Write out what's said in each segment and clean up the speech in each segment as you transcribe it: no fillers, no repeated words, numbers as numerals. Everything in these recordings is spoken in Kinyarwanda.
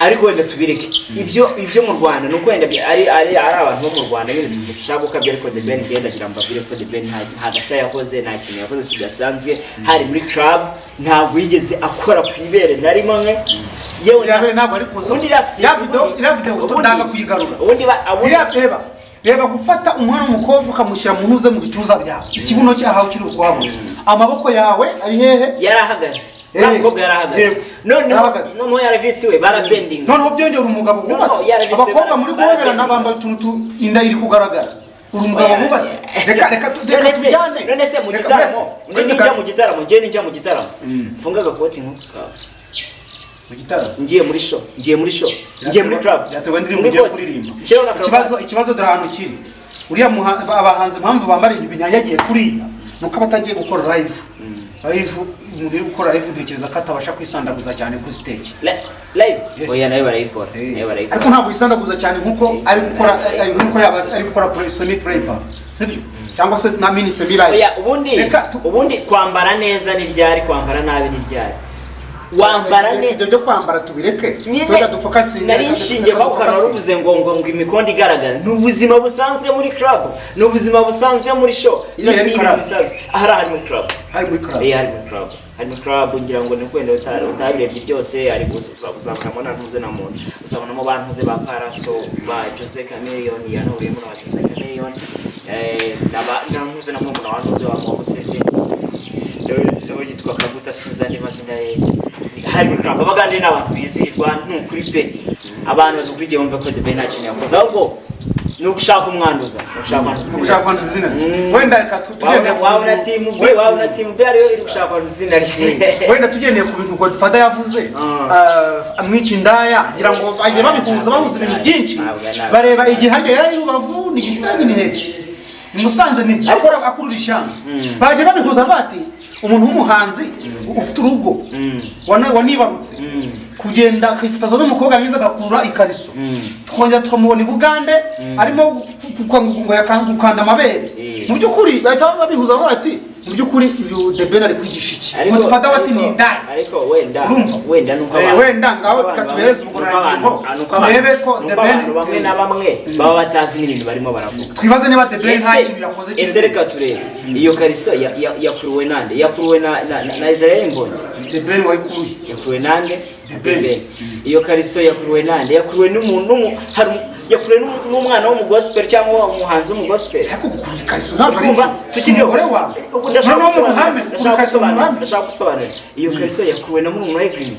Ariko wenda tubireke ibyo mu Rwanda, nuko wenda ari abantu bo mu Rwanda nyine dushaka gukabya. Ariko The Ben, ngenda ndagira ngo mbabwire ko The Ben nta gashya yakoze, nta kintu yakoze kidasanzwe. Hari muri club, ntabwo yigeze akora ku ibere na rimwe. Yewe Iriya bere ntabwo ari kuza. Ubundi iriya Iriya video ndaza kuyigarura. Ubundi Iriya, reba reba, gufata umwana w'umukobwa ukamushyira mu ntuze, mu bituza byawe, ikibuno cye ahawe kiri ukuhabona, amaboko yawe ari hehe? Yarahagaze. Uriya mukobwa yarahagaze. Noneho Yarahagaze. Noneho yaravisi we barabendinga. Noneho byongera umugabo wubatse. Noneho yarabise Abakobwa muri guhoberana bambaye utuntu inda iri kugaragara, uri umugabo Oya. wubatse. Reka reka reka None se tujyane. None se mu Reka, gitaramo, uretse ninjya mu gitaramo, njye ninjya mu gitaramo, mfunga agakoti nk'uku kawe. Mu gitaramo? Ngiye muri show, ngiye muri show, ngiye muri club. Byaterwa n'indirimbo Mfunga ugiye ikoti. kuririmba. Nshyiraho na Ikibazo, karuvati. ikibazo dore ahantu kiri. Uriya abahanzi impamvu bambara ibintu binyanyagiye kuriya ni uko aba atagiye gukora live. Live, umuntu uri gukora live, ntekereza ko atabasha kwisandaguza cyane kuri stage. Live? Yes. Oya, nayo barayikora, nayo barayikora. Ariko ntabwo yisandaguza cyane nkuko ari gukora, nkuko yaba ari gukora semi playback, sibyo? Cyangwa se na mini semi live. Oya, ubundi Reka ubundi kwambara neza ni ryari, kwambara nabi ni ryari? Wambara neza. Ibyo byo kwambara tubireke. Nyine Reka dufocusinge. nari nshingiye kwa kantu wari uvuze ngo imikondo igaragara. Ni ubuzima busanzwe muri club, ni ubuzima busanzwe muri show. Iriya Ni yari ibintu club. bisanzwe. Ahari hari muri club. Hari muri club. Eh, hari muri club, hari muri club. Ngira ngo ni kwenda utabirebye byose, ari uzabonamo na ntuze na muntu, uzabonamo ba ntuze, ba Paraso, ba Jose Chameleone, yanahuriyemo na ba Jose Chameleone, na ntuze na murumuna wa ntuze wa Museveni, nawe yitwa Kaguta, sinzi andi mazina ye. Hari muri club. Abagande ni abantu bizihirwa, ni ukuri pe. Abantu badukurikiye bumva ko The Ben nta kintu yakoze, ahubwo ni ugushaka umwanduza, ni ugushaka kwanduza. Ushaka kwanduza izina rye. Wenda reka tugendeye ku Wabona bintu- team B, wabona team B ariyo iri gushaka kwanduza izina rye. Wenda tugendeye ku bintu Godfather yavuze, amwita indaya, ngira ngo bagiye babihuza, bahuza ibintu byinshi. Ntabwo. Bareba igihe harya yari ari Rubavu, ni Gisenyi, ni hehe, ni Musanze, ni akora akurura ishyanga, bagiye babihuza bati umuntu w'umuhanzi ufite urugo, wanibarutse, kugenda akifotoza n'umukobwa mwiza, agakurura ikariso, tukongera tukamubona i Bugande arimo ngo gukanda amabere, mu by'ukuri bahita babihuza bavuga bati mu by'ukuri uyu The Ben ari kwigisha iki? Godfather bati ni indaya. Ariko wenda Urumva? wenda nuko Wenda ngaho reka tubereze ubugororangingo, turebe ko The Ben abantu bamwe na bamwe baba batazi n'ibintu barimo baravuga. Twibaze niba The Ben nta Ese kintu yakoze. Ese reka turebe iyo kariso yakuruwe nande? Yakuruwe na Israel Mbonyi? The Ben wayikuruye. Yakuruwe nande? The Ben. The Ben. Iyo kariso yakuruwe nande? Yakuruwe n'umuntu hari yakuruwe n'umwana wo mu gospel cyangwa umuhanzi wo mu gospel? Ariko gukurura ikariso ntabwo ari Urumva byo. tukiriho. Umugore wawe Ubu ndashaka noneho mu gusobanura, ruhame, gukurura ndashaka ikariso mu gusobanura, ruhame. Ndashaka gusobanura, iyo kariso yakuruwe na murumuna we Green.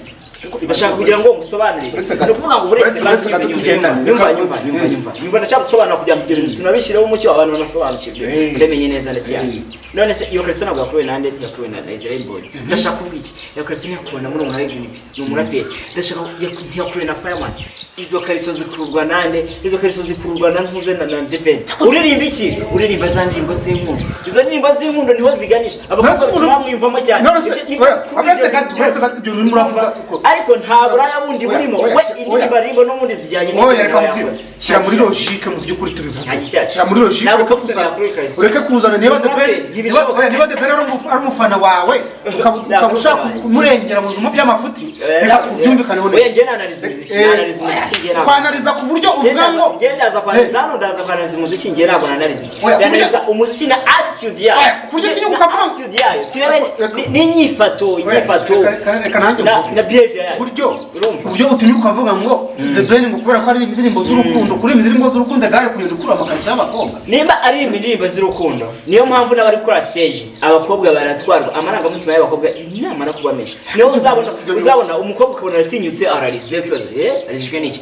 Ndashaka kugira ngo ngusobanurire. Uretse gato. Ni ukuvuga ngo uretse Uretse gato tugendane. nyumva, nyumva, nyumva, nyumva, nyumva, ndashaka gusobanura kugira ngo ibyo bintu tunabishyireho umucyo, abantu banasobanukirwe, ndamenye neza ndetse yanjye. None se iyo kariso ntabwo yakuruwe nande? Yakuruwe na Israel Mbonyi. Ndashaka kuvuga iki? Iyo kariso ntiyakuruwe na murumuna we Green, ni umuraperi. Ndashaka ntiyakuruwe na Fireman. Izo kariso zikururwa nande? Izo kariso zikururwa na ntuze, na The Ben uririmba iki? Uririmba za ndirimbo z'inkundo. Izo ndirimbo z'inkundo niho ziganisha abakobwa, None se bamwiyumvamo cyane. None se Nibyo oya, kuri uretse ibyo gato, bintu uretse byose. gato, ibyo urimo uravuga Ariko nta buraya bundi Oya, burimo. oya, We oya. indirimbo aririmba n'ubundi zijyanye Oya, n'ibyo reka nawe mubwire. yakoze. Shyira muri logique, mu by'ukuri tubivuge. Nta gishyashya. Shyira muri logique. Ntabwo Thompson yakora ikariso. Ureke kuzana niba The Ben Ntibishoboka. oya, niba The Ben ari umufana wawe, ukaba ushaka kumurengera mu bintu by'amafuti, reka tubyumvikaneho. Oya, njye nanariza umuziki, nanariza umuziki njye ntabwo. Kwanariza ku buryo uvuga ngo Njye ndaza kwanariza hano, ndaza kwanariza umuziki, njye ntabwo nanariza iki. Oya, Nanariza umuziki na attitude yayo. Oya, ku buryo utinyuka ukavuga Attitude yayo turebe n'inyifato, inyifato Reka nanjye mvuge. na behavior yayo. Buryo Urumva? uburyo utinyuka ukavuga ngo The Ben, ngo kubera ko ari indirimbo z'urukundo, kuri indirimbo z'urukundo gare kugenda ukura amakariso y'abakobwa. Nimba aririmba indirimbo z'urukundo, niyo mpamvu n'abari kuri stage abakobwa baratwarwa amarangamutima y'abakobwa namara kubamesha, niyo uzabona, uzabona umukobwa ukabona aratinyutse, ararize, ukibaza: "Eh, arijijwe n'iki?"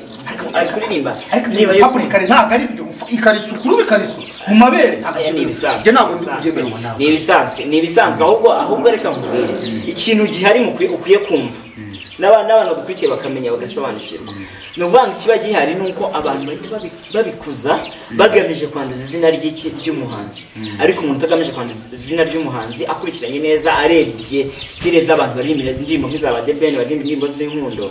Ari kuririmba Ariko niba ibyo publicly ntabwo ari byo. Ikariso, ukurura ikariso mu mabere, ntabwo Aya ni byo. ibisanzwe. Njye ntabwo ndi kubyemeranywa nawe. Ni ibisanzwe, ni ibisanzwe. Ahubwo reka nkubwire ikintu gihari ukwiye kumva, n'abantu badukurikiye bakamenya, bagasobanukirwa. Ni ukuvuga ngo ikiba gihari ni uko abantu bahita babikuza bagamije kwanduza izina ry'iki? Ry'umuhanzi. Ariko umuntu utagamije kwanduza izina ry'umuhanzi, akurikiranye neza, arebye style z'abantu baririmba indirimbo nk'iza ba The Ben, baririmba indirimbo z'inkundo,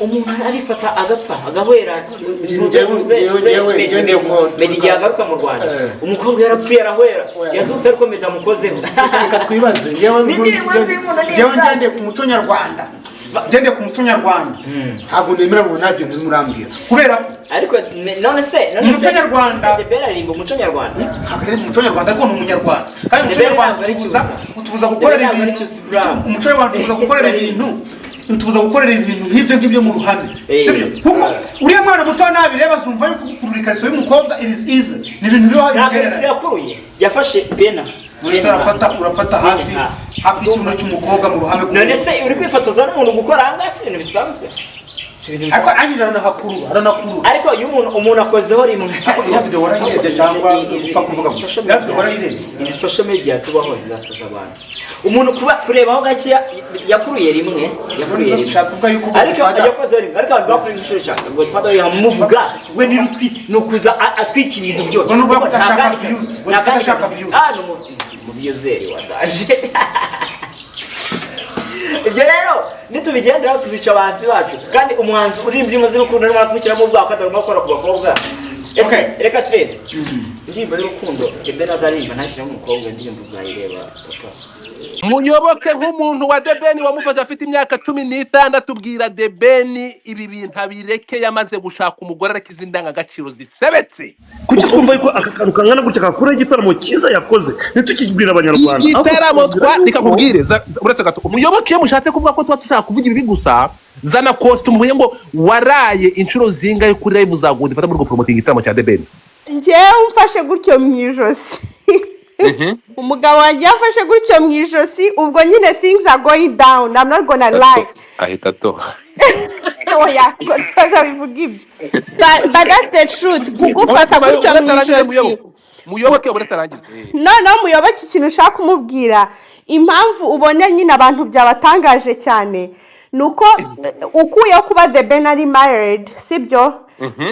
umuntu arifata agapfa agahwera. Njyewe Meddy igihe agaruka mu Rwanda, umukobwa yarapfuye arahwera, yazutse ariko Meddy amukozeho. Reka twibaze, njyewe N'indirimbo z'inkundo ni njyewe ibisanzwe. ngendeye ku muco nyarwanda. Ngendeye ku muco nyarwanda, ntabwo nemera ngo ntabyo ntimurambwira, kubera ko Ariko none se, none Umuco se nyarwanda. se The Ben aririmba umuco nyarwanda? Ntabwo ari umuco nyarwanda, ariko ni umunyarwanda, kandi umuco The Ben nyarwanda ntabwo ari utubuza Cyusa. utubuza gukorera The Ben ntabwo ari ibintu Cyusa Brown. Umuco nyarwanda utubuza gukorera ibintu, utubuza gukorera ibintu nk'ibyo ngibyo mu ruhame, sibyo? Kuko uriya mwana muto nabireba azumva yuko gukurura ikariso y'umukobwa, it is easy, ni ibintu bibaho. Ntabwo Bigereranya. isi yakuruye, yafashe bena. Buri wese urafata hafi hafi y'ikibuno cy'umukobwa mu ruhame. None se uri kwifotoza n'umuntu gukora ahangaha si ibintu bisanzwe? Si ibintu Ariko bisanzwe. anjye aranahakurura, aranakurura. Ariko iyo umuntu akozeho rimwe. Iriya video warayirebye cyangwa upfa kuvuga gusa? Social Iriya video media- warayirebye? Izi social media tubaho zizasaza abantu. Umuntu kuba kurebaho gakeya, yakuruye rimwe, yakuruye rimwe. Ushatse kuvuga yuko Ariko Godfather- yakozeho rimwe, ariko abantu bakuruye inshuro eshanu. Godfather yamuvuga we nirutwitse, ni ukuza atwika ibintu byose. Ubwo ni ukuvuga ko Nta udashaka kandi kazi. views. Nta Godfather kandi ashaka kazi. views. Ah, ni umuvyuzeri wa danger. Ibyo rero nitubigenderaho tuzica abahanzi bacu. Kandi umuhanzi uririmba indirimbo z'urukundo arimo arakurikiramo ubwako, atagomba gukora ku bakobwa. Ese Okay. reka turebe indirimbo y'urukundo Eben azaririmba ntashyiramo umukobwa, indirimbo uzayireba, papa? Muyoboke nk'umuntu wa The Ben wamufashe afite imyaka 16, bwira The Ben ibi bintu abireke, yamaze gushaka umugore, arakiza indangagaciro zisebetse. Kuki twumva yuko aka kantu kangana gutya kakuraho igitaramo cyiza yakoze, ntitukibwire Abanyarwanda, ahubwo Igitaramo tukababwira twa yuko reka nkubwire, uretse gato, Muyoboke, iyo mushatse kuvuga ko tuba dushaka kuvuga ibibi gusa, zana costume uvuge ngo waraye inshuro zingahe kuri live za Godfather muri promoting igitaramo cya The Ben. Njyewe umfashe gutyo mu ijosi, umugabo wanjye yafashe gutyo mu ijosi, ubwo nyine things are going down, I'm not gonna lie. Ahita atoha. Oya, Godfather bivuga ibyo, but that's the truth, kugufata gutyo mu ijosi. Muyoboke, uretse arangize. Noneho Muyoboke, ikintu ushaka kumubwira, impamvu ubona nyine abantu byabatangaje cyane ni uko ukuyeho kuba The Ben ari married, sibyo?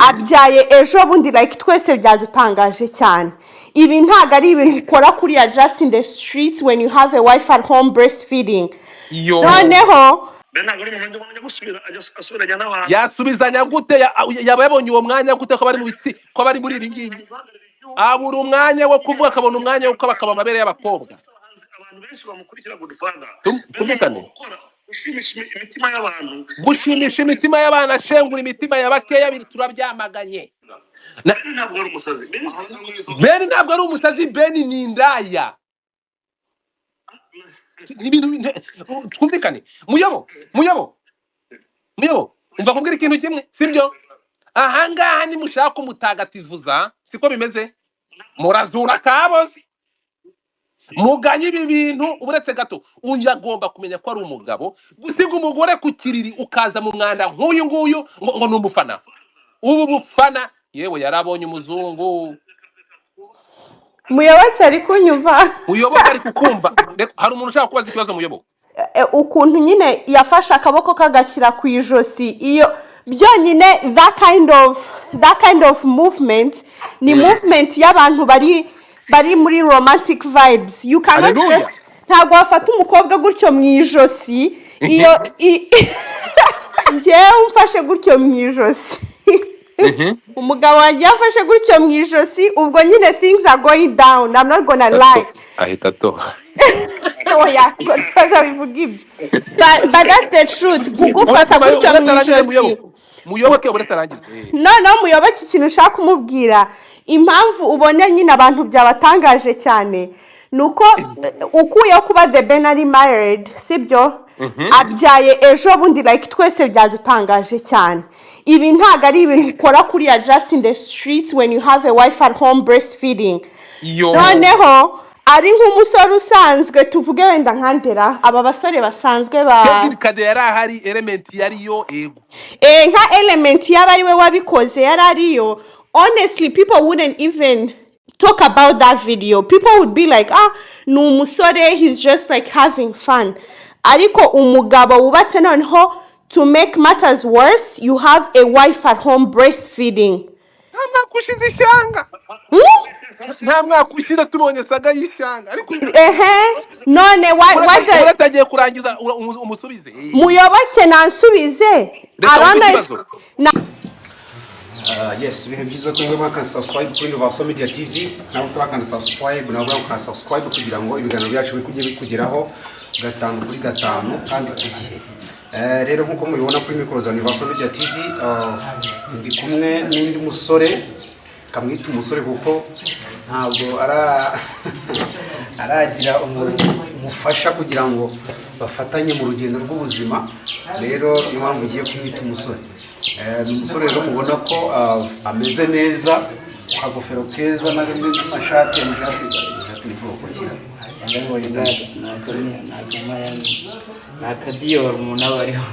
Abyaye ejo bundi, like twese byadutangaje cyane. Ibi ntabwo ari ibintu ukora kuriya just in the streets when you have a wife at home breastfeeding. Yo. Noneho Ben ntabwo ari umuntu ajya gusubira, ajya asubiranya n'abantu. Yasubizanya gute? Yaba yabonye uwo mwanya gute, ko bari mu bitsi, ko bari muri ibi ngibi, abura umwanya wo kuvuga, akabona umwanya wo kuba akaba amabere y'abakobwa? Abantu benshi bamukurikira, Godfather. Tumvikane. Gukora ushimisha imitima y'abantu. Gushimisha imitima y'abana, ashengura imitima ya bakeya, turabyamaganye. Ben ntabwo ari umusazi. Ben Ben ntabwo ari umusazi, Ben ni indaya. Ni ibintu twumvikane. Muyobo, muyobo, muyobo, umva kubwira ikintu kimwe, sibyo? Ahangaha nimushaka umutagatifuza, siko bimeze, murazura kaboze muganye ibi bintu. Uretse gato, uyu agomba kumenya ko ari umugabo. Gusiga umugore ku kiriri ukaza mu mwanda nk'uyu nguyu ngo ni umufana, ubu bufana, yewe yarabonye umuzungu. Muyoboke ari kunyumva? Muyoboke ari kukumva. Hari umuntu ushaka kubaza ikibazo, Muyoboke. Ukuntu nyine yafashe akaboko kagashyira ku ijosi, iyo byonyine, that kind of movement ni movement y'abantu bari muri romantic vibes. You cannot Hallelujah. just, ntabwo wafata umukobwa gutyo mu ijosi. Iyo njyewe umfashe gutyo mu ijosi, umugabo wanjye yafashe gutyo mu ijosi, ubwo nyine things are going down, I'm not gonna lie. Ahita atoha. Oya, Godfather bivuga ibyo, but that's the truth, kugufata gutyo mu Uretse arangize. ijosi. Muyoboke, Muyoboke, uretse arangize. Noneho Muyoboke, ikintu ushaka kumubwira, impamvu ubona nyine abantu byabatangaje cyane ni uko ukuyeho kuba The Ben ari married, sibyo? Abyaye ejo bundi, like twese byadutangaje cyane. Ibi ntabwo ari ibintu ukora kuriya just in the streets when you have a wife at home breastfeeding. Yo. Noneho ari nk'umusore usanzwe, tuvuge wenda nka Ndera, aba basore basanzwe ba Kevin Kade yari ahari, Element yariyo, ego. Nka Element yaba ari we wabikoze, yari ariyo, honestly people wouldn't even talk about that video. People would be like, "Ah, ni umusore, he's just like having fun." Ariko umugabo wubatse, noneho to make matters worse, you have a wife at home breastfeeding. Nta mwaka ushize ishyanga. Hmm? Nta mwaka ushize tubonye saga y'ishyanga, ariko Ehe, none why the uretse agiye kurangiza, umusubize. Muyoboke nansubize. Reka I don't wumve know if ikibazo. Na Yes, ibihe byiza kuri mwe mwakanda subscribe kuri Innovation Media TV, nawe utabakanda subscribe, nawe ukanda subscribe kugira ngo ibiganiro byacu bijye bikugeraho gatanu kuri gatanu kandi ku gihe. Rero nk'uko mubibona kuri mikoro za Universal Media TV, ndi kumwe n'undi musore, kamwita umusore kuko ntabwo aragira umufasha kugira ngo bafatanye mu rugendo rw'ubuzima. Rero niyo mpamvu ngiye kumwita umusore. Ni umusore rero mubona ko ameze neza, ku kagofero keza n'amashati, amashati ni bwoko ki? Ni akadiyoro umuntu aba ariho.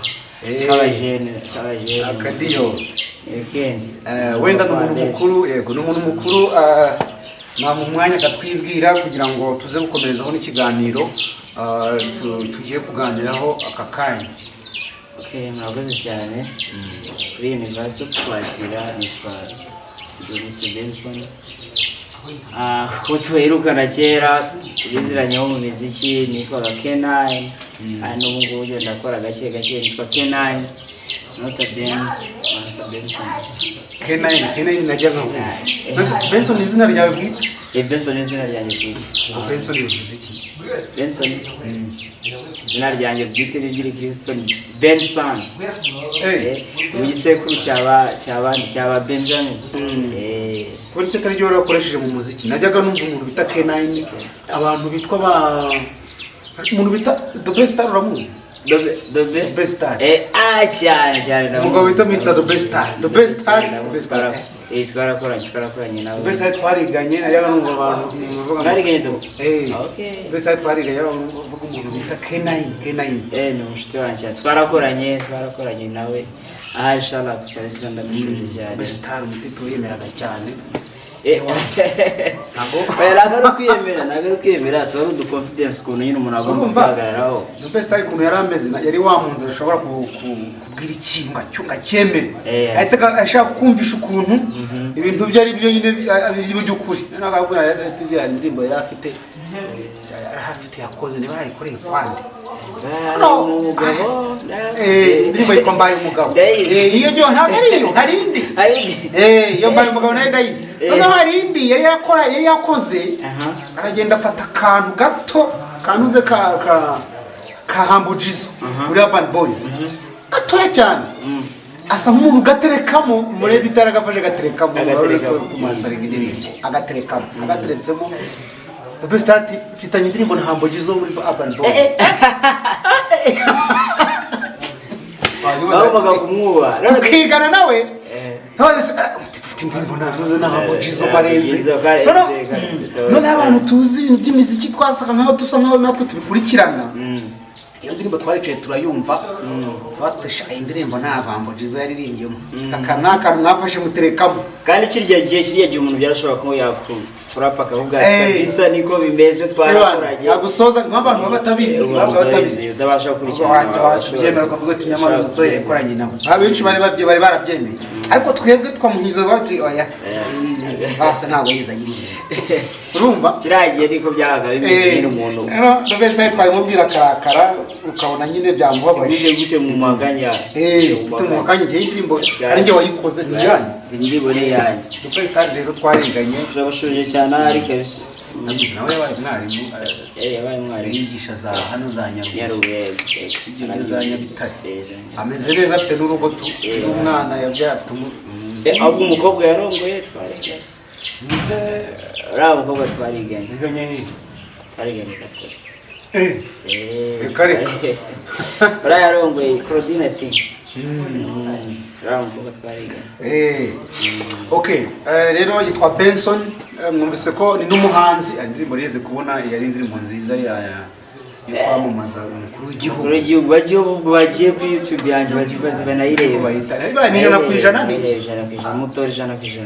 K'abajene, k'abajene. Akadiyoro. Ni weekend. Wenda ni umuntu mukuru, yego, ni umuntu mukuru. Namuha umwanya akatwibwira kugira ngo tuze gukomerezaho n'ikiganiro tugiye kuganiraho aka kanya. Okay, murakoze cyane kuri Universal kutwakira. Nitwa Denis Benson. Ko tuherukana kera, tubiziranyeho mu miziki, nitwaga K9. N'ubu ngubu ngenda ndakora gake gake, nitwa K9, not a Ben Mansa Benson. K9, K9 najya nkakumva. Benson ni izina ryawe bwite? Benson ni izina ryanjye bwite. Ubwo Benson bivuze iki? Benson, izina ryanjye bwite ry'Igikirisito ni Benson. Mu gisekuru cy'abandi cyaba Benjamin. Kubera icyo atari ryo wari wakoresheje mu muziki. Najyaga numva umuntu bita K9, abantu bitwa ba umuntu bita The Best Star, uramuzi? Dobe, Dobe. The Best Star. Cyane cyane ndamuzi. Umugabo bita Mr. The Best Star. The Best Star, The Ndamuzi, Best Star. Twarakoranye nawe. The Best Star twariganye, najyaga numva abantu bavuga ngo Mwariganye, Dobe? Eh. Okay. The Best Star twariganye, bavuga umuntu bita K9, K9. Ni umushuti wanjye cyane. Twarakoranye nawe. Inshallah tukabisa, ndamushuje The cyane. Best Star umutipe wiyemeraga cyane. Ntabwo Oya, ntabwo ari ukwiyemera, ntabwo ari ukwiyemera, tuba ari udu confidence, ukuntu nyine umuntu agomba Urumva? kwihagararaho. The Best Star ukuntu yari ameze, yari wa muntu ushobora kubwira ikintu ngo acyemere. Ahita ashaka kumvisha ukuntu ibintu bye ari byo nyine, ari by'ukuri. Noneho akakubwira ati bya indirimbo yari afite yakoze, niba yarayikoreye kwande. Mbaye umugabo. Indirimbo yitwa Mbaye Umugabo. Ndayizi. Iyo ngiyo ntabwo ari iyo, hari indi. Hari Iyo Mbaye Umugabo nayo ndayizi. Noneho hari indi yari yakora, yari yakoze, aragenda afata akantu gato kanuze ka Humble Jizzo muri Urban Boys, gatoya cyane, asa nk'umuntu ugaterekamo muri editor, agafashe agaterekamo. Agaterekamo. Kumasaringa indirimbo agaterekamo, agateretsemo. The Best ati mfitanye indirimbo na Humble Jizzo muri Urban Boys. Bagombaga kumwubaha. Tukigana nawe none se, ufite indirimbo nanuze na Humble Jizzo barenze. Jizzo karenze, karenze. Noneho abantu tuzi ibintu by'imiziki twasaga nkaho dusa nkaho natwe tubikurikirana. Iyo ndirimbo twaricaye turayumva, twatesha iyi ndirimbo nta Humble Jizzo yaririmbyemo, aka ni akantu mwafashe muterekamo. Kandi kirya gihe umuntu byarashobora kuba yakufurapa akavuga ati bisa niko bimeze, twarakoranye. Yagusoza nk'abantu baba batabizi, baba batabizi. Utabasha gukurikirana. Wabyemera ukavuga ati nyamara uyu musore yakoranye nawe. Abenshi bari barabyemeye, ariko twebwe twamuhiza bati oya, basa ntabwo yize ayiririmba, urumva? Kiriya gihe niko byabaga bimeze nyine, umuntu Rero mbese twabimubwira akarakara, ukabona nyine byamubabaje. Bije gute mu maganya? Ufite mu kanya igihe indirimbo ari njye wayikoze, ntijyanye. Indirimbo ni iyanjye. The Star rero twariganye. Turabushuje cyane ahari kabisa. Nawe yabaye mwarimu. Yabaye mwarimu. Yigisha za hano za Nyarubuye. Nyarubuye. Ibyo za Nyabitare. Ameze neza, afite n'urugo tu, n'umwana yabyaye, afite Ahubwo umukobwa yarongoye twariganye. Muze. Uriya mukobwa twariganye. Yiganye he? Twariganye gato. Reka reka. Uriya yarongoye Claudine ati uriya mukobwa twariganye. Okay, rero yitwa Benson, mwumvise ko ni n'umuhanzi. Indirimbo yeze kubona yari indirimbo nziza yo kwamamaza umukuru w'igihugu. Umukuru w'igihugu, bagiye ubu, bagiye kuri YouTube yanjye bazi banayireba. Bayita ni 100% ni iki? 100%, mutora 100%.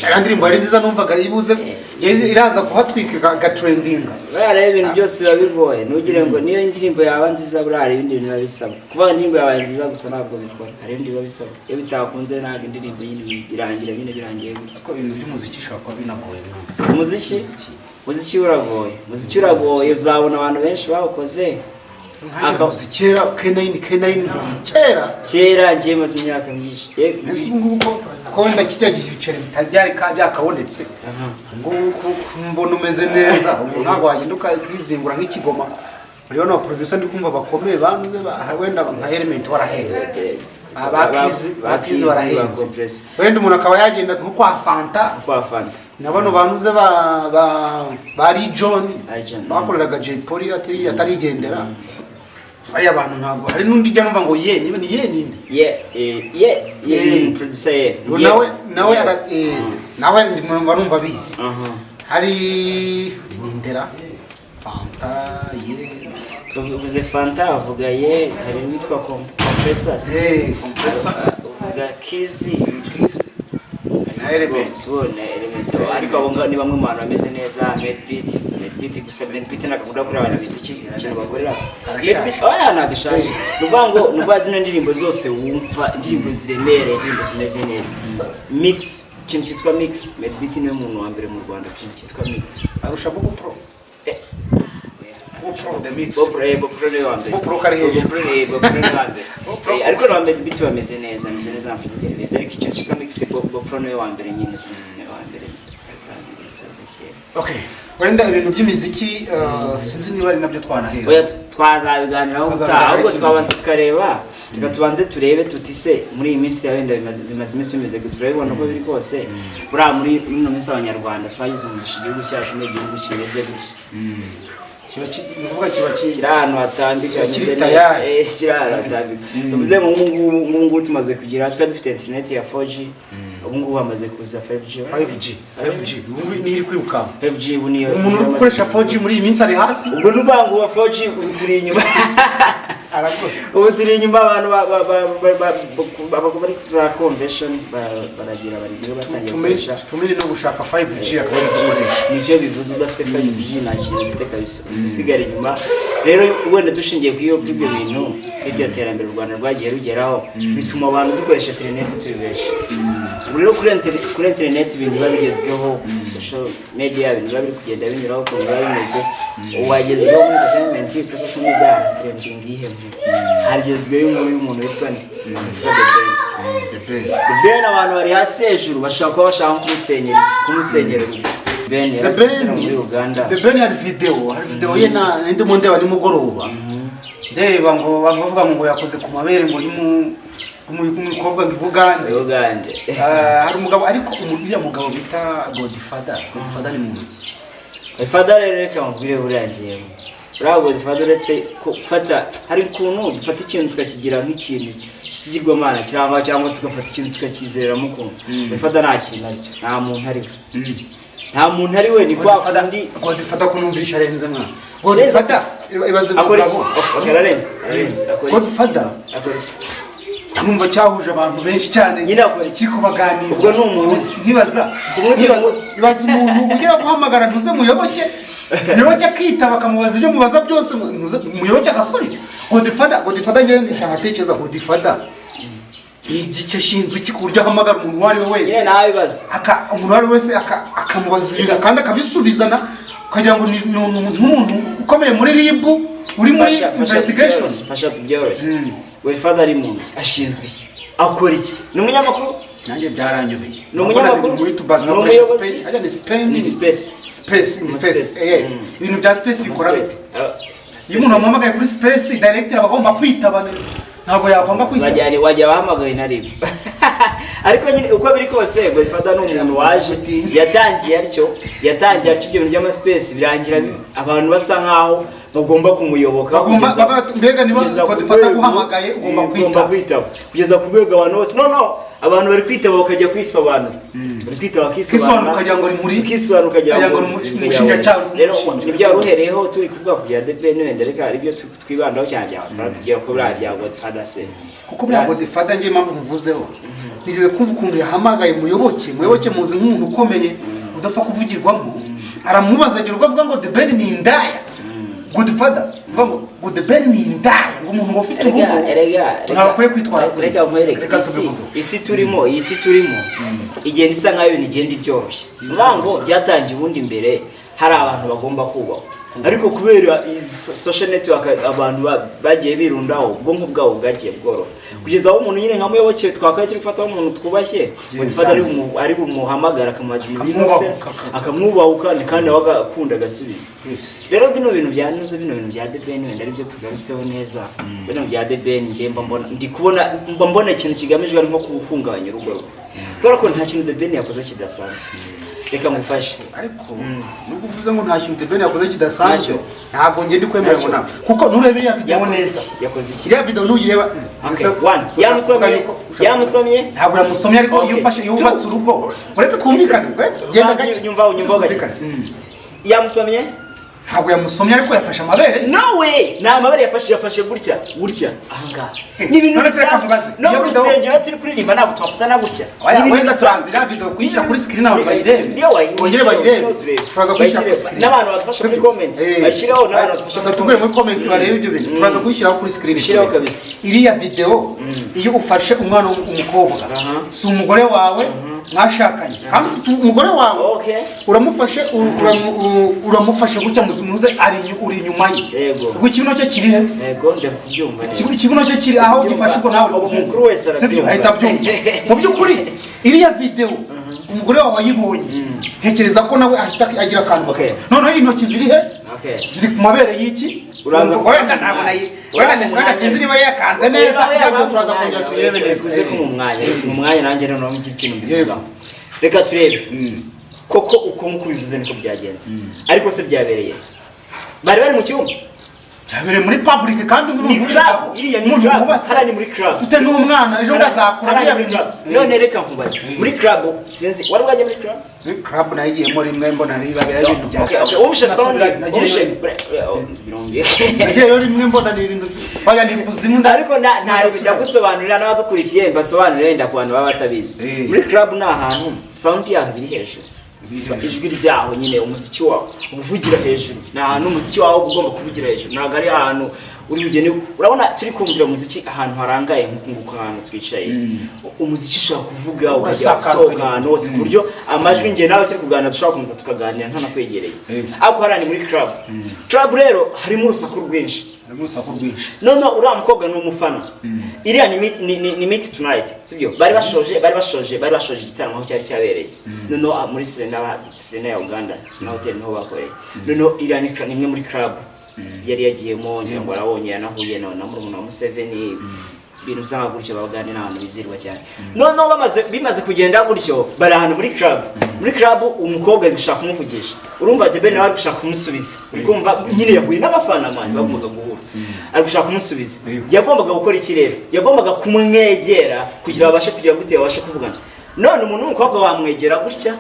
Iriya ndirimbo yari nziza, numvaga ibuze iraza kuhatwika igatrendinga. Buriya rero ibintu byose biba bigoye, ntugire ngo niyo indirimbo yaba nziza, buriya hari ibindi bintu biba bisabwa. Kuvuga indirimbo yabaye nziza gusa ntabwo bikora, hari ibindi biba bisabwa. Iyo bitakunze ntabwo indirimbo nyine birangira, nyine birangiye gutya. Ariko ibintu by'umuziki ushobora kuba binagoye mwana. Umuziki uragoye, umuziki uragoye, uzabona abantu benshi bawukoze. Nkanjye muzi kera K9, K9 muzi kera. Kera ngiye maze imyaka myinshi. Mbese ubu ngubu ko wenda kijya gihe ibiceri bitari byari byakabonetse, ngubu ko mbona umeze neza, ubu ntabwo wagenda ukizingura nk'ikigoma. Muri bano producer ndi kumva bakomeye banze wenda nka Element warahenze, bakizi barahenze. Compressor. Wenda umuntu akaba yagenda nko kwa Fanta Kwa Fanta. Na bano banuze ba John Ari John. Bakoreraga Jay Polly atarigendera bariya bantu. Ntabwo hari n'undi ujya numva ngo ye niba ni ye ninde? Ye eh, ye ye. Ni producer ye. Ngo Ye. nawe Ye. nawe ndi mba numva abizi. Hari nindera Fanta ye. Tuvuze Fanta, avuga ye, hari uwitwa Compressor. Compressor. Uvuga Kizi. Kizi na Element. Sibone Element, ariko abo ngabo ni bamwe mu bantu bameze neza. Medbeat, Medbeat gusa, Medbeat ntabwo kuri abantu imiziki ikintu bakorera. Karashaje. Medbeat oya, ntabwo ishaje. Ni ukuvuga ngo ni ukuvuga zino ndirimbo zose wumva, indirimbo ziremereye, indirimbo zimeze neza, mix, ikintu cyitwa mix, Medbeat niwe muntu wa mbere mu Rwanda ku kintu cyitwa mix. Arusha Bobo Pro. Bobo Pro the mix. Bob Pro niwe wa mbere. Bob Pro kari hejuru. Bob Pro niwe wa mbere. Bob Pro. Ariko na Medbeat bameze neza na producer beza, ariko ikintu cyitwa mix, Bob Pro niwe wa mbere nyine tu, niwe wa mbere. Okay, wenda ibintu by'imiziki sinzi niba ari nabyo twanahera. Oya, twazabiganiraho ubutaha. Twazabiganiraho Ahubwo ikindi twabanza tukareba, reka tubanze turebe tuti se muri iyi minsi ya wenda bimaze iminsi bimeze gute? Turabibona uko biri kose, buriya muri ino minsi Abanyarwanda twagize umugisha, igihugu cyacu ni igihugu kimeze gutya. Ni ukuvuga kiba Kiri ahantu hatambika, Kiba kiri hameze neza. tayari. Kiri ahantu hatambika, bivuze ngo ubu ngubu tumaze kugira, twari dufite internet ya 4G, ubu ngubu hamaze kuza 5G. 5G, 5G ubu niyo iri kwirukanka. 5G ubu niyo. Umuntu uri gukoresha 4G muri iyi minsi ari hasi. Ubwo ni ukuvuga ngo uwa 4G ubu turi inyuma. Arakoze. Ubu turi inyuma, abantu bari za convention baragira barigira batangiye gukoresha. Tumire no gushaka 5G akaba ari gukoresha. Nicyo bivuze, udafite 5G nta kintu ufite kabisa, usigara inyuma. Rero wenda dushingiye ku ibyo bintu, iryo terambere u Rwanda rwagiye rugeraho, bituma abantu dukoresha interineti turi benshi. Ubu rero kuri interineti ibintu biba bigezweho, social media, ibintu biba biri kugenda binyuraho ukuntu biba bimeze, wagezweho muri entertainment kuri social media trending iyihe nkuru? Hagezweho inkuru y'umuntu witwa nde? Witwa The Ben. The Ben. The Ben, abantu bari hasi hejuru bashobora kuba bashaka kumusenyera urugo. Ben The yari afite igitaramo Ben muri Uganda. The Ben, hari video ye na ndimo ndeba nimugoroba, ndeba ngo bavuga ngo yakoze ku mabere ngo y'umukobwa ngo i Bugande. Uganda. Ah, hari umugabo ariko uriya mugabo bita Godfather. Godfather ni muntu ki? Father rero, reka mubwire, buriya ngewe buriya Godfather, uretse ko gufata, hari ukuntu dufata ikintu tukakigira nk'ikintu cy'ikigirwamana cyangwa tugafata ikintu tukakizereramo ukuntu. Godfather nta kintu aricyo, nta muntu ari we, nta muntu ari we, ni kwa Godfather kundi. Godfather ko numvisha arenze mwana. Godfather ibaze Akora iki? umugabo. Okay, ararenze, ararenze. Akora iki? Godfather Akora iki? Numva cyahuje abantu benshi cyane. Nyine akora iki? Kiri kubaganiza. Ubwo ni umuntu. Nkibaza Tumwe tumuzi. Ibaza umuntu ugera guhamagara ntuze Muyoboke, Muyoboke akitaba, akamubaza ibyo mubaza byose, Muyoboke agasubiza. Godfather, Godfather, njyewe ndashaka atekereza Godfather igice ashinzwe iki ku buryo ahamagara umuntu uwo ari we wese? Nyine nawe bibaza. Umuntu uwo ari we wese akamubaza ibintu kandi akabisubizana, ukagira ngo ni nk'umuntu ukomeye muri RIB uri muri Fasha investigation. tubyoroshye, fasha tubyoroshye. Godfather ari mu nzu, ashinzwe iki? Akora iki? Ni umunyamakuru? Nanjye byaranyobeye. Ni umunyamakuru? Muri tubazi Ni bakoresha umuyobozi? space, ajya ni space. Ni space. Space, ni Ni space. space. Yes. Ibintu bya space bikora bite? Iyo umuntu wamuhamagaye kuri space, director aba agomba kwitaba, ntabwo yakwanga kwitaba. Wajya bahamagaye na rimwe. Ariko nyine uko biri kose, Godfather ni umuntu waje yatangiye atyo ibyo bintu by'amaspace, birangira abantu basa nkaho bagomba kumuyoboka. Mbega niba Kugeza ku Godfather rwego- aguhamagaye ugomba ugomba kwitaba. Kwitaba kugeza ku rwego abantu bose, no abantu bari kwitaba bakajya kwisobanura, bari kwitaba Kwisobanura bakisobanura. ukagira ngo ni muri Ukisobanura ukagira ukagira ngo ngo ni umushinjacyaha uri Rero kumushinja. nibyo wari uhereyeho turi kuvuga ku bya The Ben, wenda reka aribyo twibandaho cyane, bya Godfather, tugiye ko buriya bya Godfather se. Kuko buriya Godfather, ngiye impamvu muvuzeho, nigeze kumva ukuntu yahamagaye Muyoboke. Muyoboke muzi nk'umuntu ukomeye udapfa kuvugirwamo, aramubaza agira ubwo avuga ngo The Ben ni indaya. Godfather uvuga ngo The Ben ni indaya, ngo umuntu ngo ufite urugo Erega ntabwo akwiye kwitwara kure. Reka nkwereke. Reka Isi tubivuge. isi turimo igenda isa nkaho ibintu igenda ibyoroshye. Ni ukuvuga ngo byatangiye ubundi mbere hari abantu bagomba kubahwa. Ariko kubera izi social network abantu bagiye birundaho, ubwonko bwabo bwagiye bworoha, kugeza aho umuntu nyine nka Muyoboke twakabaye turi gufataho umuntu twubashye, ngo dufate ari bumuhamagara akamubaza ibintu Akamwubahuka. nonsense, akamwubahuka, kandi nawe agakunda agasubiza. Rero bino bintu bya nuze, bino bintu bya The Ben, wenda aribyo tugarutseho neza, bino bya The Ben, njye mba mbona, ndi kubona, mba mbona ikintu kigamijwe ari nko guhungabanya urugo rwe, kubera ko nta kintu The Ben yakoze kidasanzwe. Reka ngufashe. Ariko nubwo uvuze ngo nta kintu The Ben yakoze kidasanzwe, Ntacyo. ntabwo njye ndi kwemera ngo Ntacyo. ntabwo, kuko nureba iriya video Yakoze neza, iki? Yakoze iki? Iriya video nuyireba, Okay, one, yamusomye, yamusomye. Ntabwo yamusomye, ariko iyo ufashe, iyo wubatse urugo, uretse twumvikane, uretse genda Bazi, gake. Nyumva gake. Twumvikane. Yamusomye. Ntabwo yamusomye, ariko yafashe amabere. No way, ni amabere yafashe, yafashe gutya gutya ahangaha. Ni ibintu None se reka bisanzwe. nkubaze, No iyo mu video- rusengero turi kuririmba ntabwo twafatana gutya. Oya, Ni ibintu wenda bisanzwe. turaza iriya video kuyishyira kuri screen abantu bayirebe. Niyo Bongere bayirebe. turebe. Turaza kuyishyira kuri Bayishyire. screen. N'abantu badufasha muri comment. Bayishyireho, n'abantu badufasha muri Batubwire muri comment barebe ibyo bintu. Turaza kuyishyiraho kuri screen. Ishyireho kabisa. Iriya video, iyo ufashe umwana w'umukobwa, si umugore wawe mwashakanye, kandi ufite umugore wawe, uramufashe, uramufashe gutya muze ari uri inyuma ye. Ubwo ikibuno cye kiri he? Yego, ndakubyumva neza. Ikibuno cye kiri aho gifashe, ubwo nawe uri Ubu kumwumva. mukuru wese Sibyo? arabyumva. Ahita abyumva. Mu by'ukuri iriya video umugore wawe wayibonye, ntekereza ko nawe ahita agira akantu. Noneho intoki ziri he? Ziri ku mabere y'iki? Wenda ntabwo nayi, wenda sinzi niba yakanze neza. Ibyo turaza kongera turebe neza. Uze ko mu mwanya nanjye noneho ngire ikintu mbivugaho. Reka turebe koko uko nk'uko ubivuze niko byagenze, ariko se byabereye, bari bari mu cyumba? Byabereye muri public, kandi Ni nk'umuntu club, iriya ni umuntu club. wubatse, Hariya ni muri club. ufite n'umwana, ejo bundi azakura Hariya biriya ni muri bintu. club. None reka nkubaze, muri club, sinzi wari wajya muri club? Muri club nayigiyemo rimwe, mbona babera ibintu bya Okay, wumvishe sound? Nagiyeyo Wumvishe rimwe. Birumvikana. Nagiyeyo rimwe, mbona ni ibintu baya ni kuzimu. Ariko ndagusobanurira n'abadukurikiye, mbasobanurire wenda ku bantu baba batabizi. Muri club ni ahantu sound yaho iri hejuru, ijwi ryaho nyine, umuziki wawo uvugira hejuru. Ni ahantu umuziki wawo uba ugomba kuvugira hejuru, ntabwo ari ahantu uri bugende. Urabona turi kumvira umuziki ahantu harangaye nk'uku nguku, ahantu twicaye, umuziki ushobora kuvuga ukajya Urasakara. usohoka ahantu hose, ku buryo amajwi njye nawe turi kuganira dushobora gukomeza tukaganira ntanakwegereye. Ariko hariya ni muri club. Club rero harimo urusaku rwinshi. Harimo urusaku rwinshi. None uriya mukobwa ni umufana. Iriya ni meet tonight, sibyo? Bari bashoje igitaramo aho cyari cyabereye. Noneho muri Serena, Serena ya Uganda, Serena Hotel niho bakoreye. Noneho iriya ni imwe muri club yari yagiyemo, ngira ngo arabonye, yanahuye na murumuna wa Museveni, ibintu bisa nka gutyo, baganira n'abantu bizirwa cyane. Noneho bimaze kugenda gutyo, bari ahantu muri club. Muri club umukobwa ari gushaka kumuvugisha, urumva The Ben nawe ari gushaka kumusubiza, uri kumva nyine yahuye n'abafana man bagombaga guhura, ari gushaka kumusubiza. Yagombaga gukora iki rero? Yagombaga kumwegera kugira babashe kugira gute, babashe kuvugana. None umuntu w'umukobwa wamwegera gutya,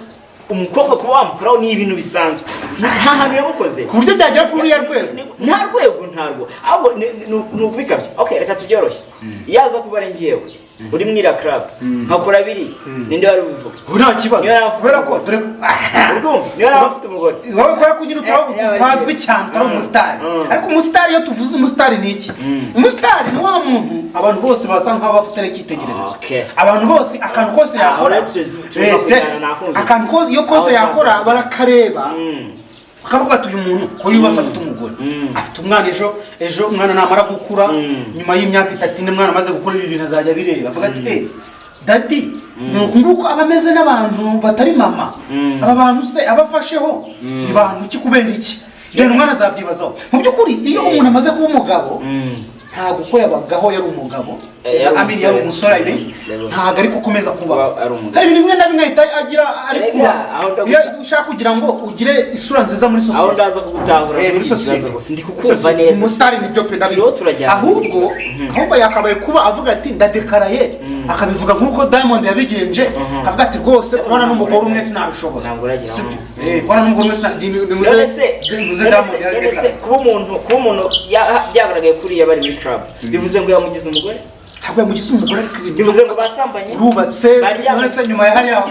umukobwa kuba wamukoraho ni ibintu bisanzwe, nta hantu yamukoze. Ku buryo byagera kuri uriya rwego? Nta rwego, ntarwo, ahubwo ni ukubikabya. Okay, reka tubyoroshye. Iyo aza kuba ari njyewe uri muri iriya club nkakora biriya, ninde wari bubivuga? Ubu nta kibazo. Niyo yaba afite Kubera ko umugore. dore Urumva, niyo yaba afite umugore. Wowe kubera ko nyine utazwi cyane, utari umusitari. Ariko umusitari, iyo tuvuze umusitari ni iki? Umusitari ni wa muntu abantu bose basa nk'aho bafite icyitegererezo. Abantu bose, akantu kose Aho yakora, rero tuza Yes, yes. kujyana, nakumvise. Akantu kose, iyo kose Aho yakora, tuza. barakareba bakavuga bati: "Uyu muntu ko yubatse, afite umugore, afite umwana, ejo ejo umwana namara gukura, nyuma y'imyaka 3, 4, umwana amaze gukora, ibi bintu azajya abireba avuga ati: 'Eh, daddy ni uku nguku aba ameze n'abantu batari mama. Aba bantu se abafasheho ni bantu ki? Kubera iki?' Ibyo bintu umwana azabyibazaho." Mu by'ukuri iyo umuntu amaze kuba umugabo, ntabwo uko yabagaho yari umugabo, Yari I mean, yari umusore. umusore, I mean, ntabwo ari gukomeza kuba. Kuba ari umugabo. Hari ibintu bimwe na bimwe ahita agira ari Erega, kuba aho iyo ushaka kugira ngo ugire isura nziza muri Aho sosiyete. ndaza kugutahura Muri muri iki sosiyete. kibazo rwose, ndi kukumva neza. Umusitari nibyo pe, ndabizi. Turiho turajyana. Ahubwo yakabaye kuba avuga ati: "Ndadekaraye," akabivuga nk'uko Diamond yabigenje, akavuga ati: "Rwose kubana n'umugore umwe sinabishobora." Ntabwo uragira Sibyo? Kubana n'umugore umwe None se nimuze none Diamond se yaradekaraye. kuba umuntu byagaragaye kuriya bari muri club, bivuze ngo yamugize umugore? Ntabwo yamugize umugore, ariko ibintu Bivuze ngo basambanye. Urubatse. Baryamanye. None se nyuma ya hariya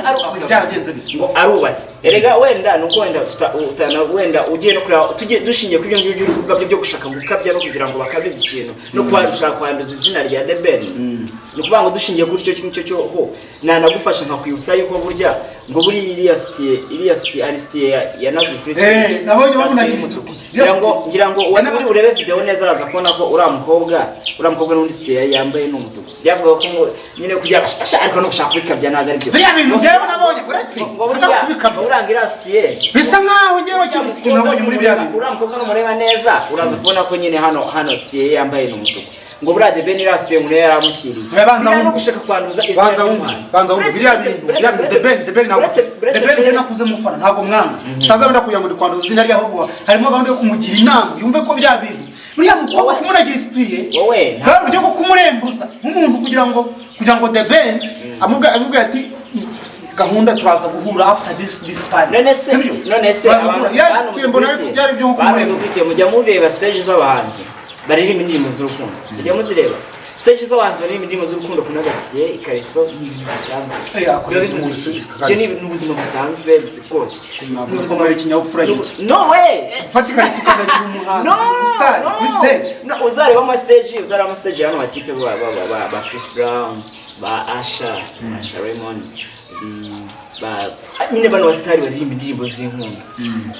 byaragenze bite? Ngo arubatse. Erega wenda nuko wenda wenda ugiye no kureba, tugiye dushingiye kuri ibyo ngibyo uri kuvuga byo byo gushaka gukabya no kugira ngo bakabize ikintu no kuba gushaka kwanduza izina rya The Ben, ni ukuvuga ngo dushingiye kuri icyo ngicyo cyo ho nanagufasha nkakwibutsa yuko burya ngo buriya iriya sutiye ari sutiye yanazwe kuri stage. Nabonye Ya bamunagira sutiye y'umutuku. isutiye. Ngira ngo uri urebe video neza, araza kubona ko uriya mukobwa n'undi sutiye yari yambaye ni umutuku. Byavuga ko ngo nyine kugira ariko no gushaka kubikabya ntabwo ari byo. Biriya bintu njyewe nabonye uretse Ngo burya kubikabya. Ngo buranga iriya sutiye Bisa nkaho njyewe ikintu nabonye muri biriya bintu. Uriya mukobwa numureba neza, uraza kubona ko nyine hano sutiye ye yambaye ni umutuku. Ngo buriya The Ben iriya sutiye umuntu yari amushyiriye. Oya, banza Biriya no wumve. gushaka kwanduza izina Banza wumve. ry'umuhanzi. Banza wumve. Biriya bintu, biriya bintu, The Ben ntabwo The Ben njyewe nakuze mufana, ntabwo mwanga. Utaza kugira ngo ndi kwanduza izina rye, ahubwo harimo gahunda yo kumugira inama yumve ko bya bintu buriya mukobwa kumunagira isutiye Wowe bwari uburyo bwo kumurembuza nk'umuntu kugira ngo The Ben amubwira ati: "Gahunda turaza guhura after this party." None se Sibyo? None se Turaza abantu guhura. Ya bantu sutiye mbona byari ibyo bantu kumurembuza. mudukurikiye, mujya mureba stage z'abahanzi baririmba indirimbo z'urukundo? Mujya muzireba stage z'abahanzi baririmba indirimbo z'urukundo? Kuna agasutiye, ikariso ni ibintu bisanzwe. Akora Biba bivuze umuntu iki? Ibyo ni ubuzima busanzwe rwose. Ntabwo Ni ubuzima ari ikinyabupfura gito. No way. Ufata ikariso ukazagira umuhanzi No, star no. kuri stage. No, uzareba ama stage hano batipe ba Chris Brown, ba Usher Raymond, ba nyine bano basitari baririmba indirimbo z'inkundo.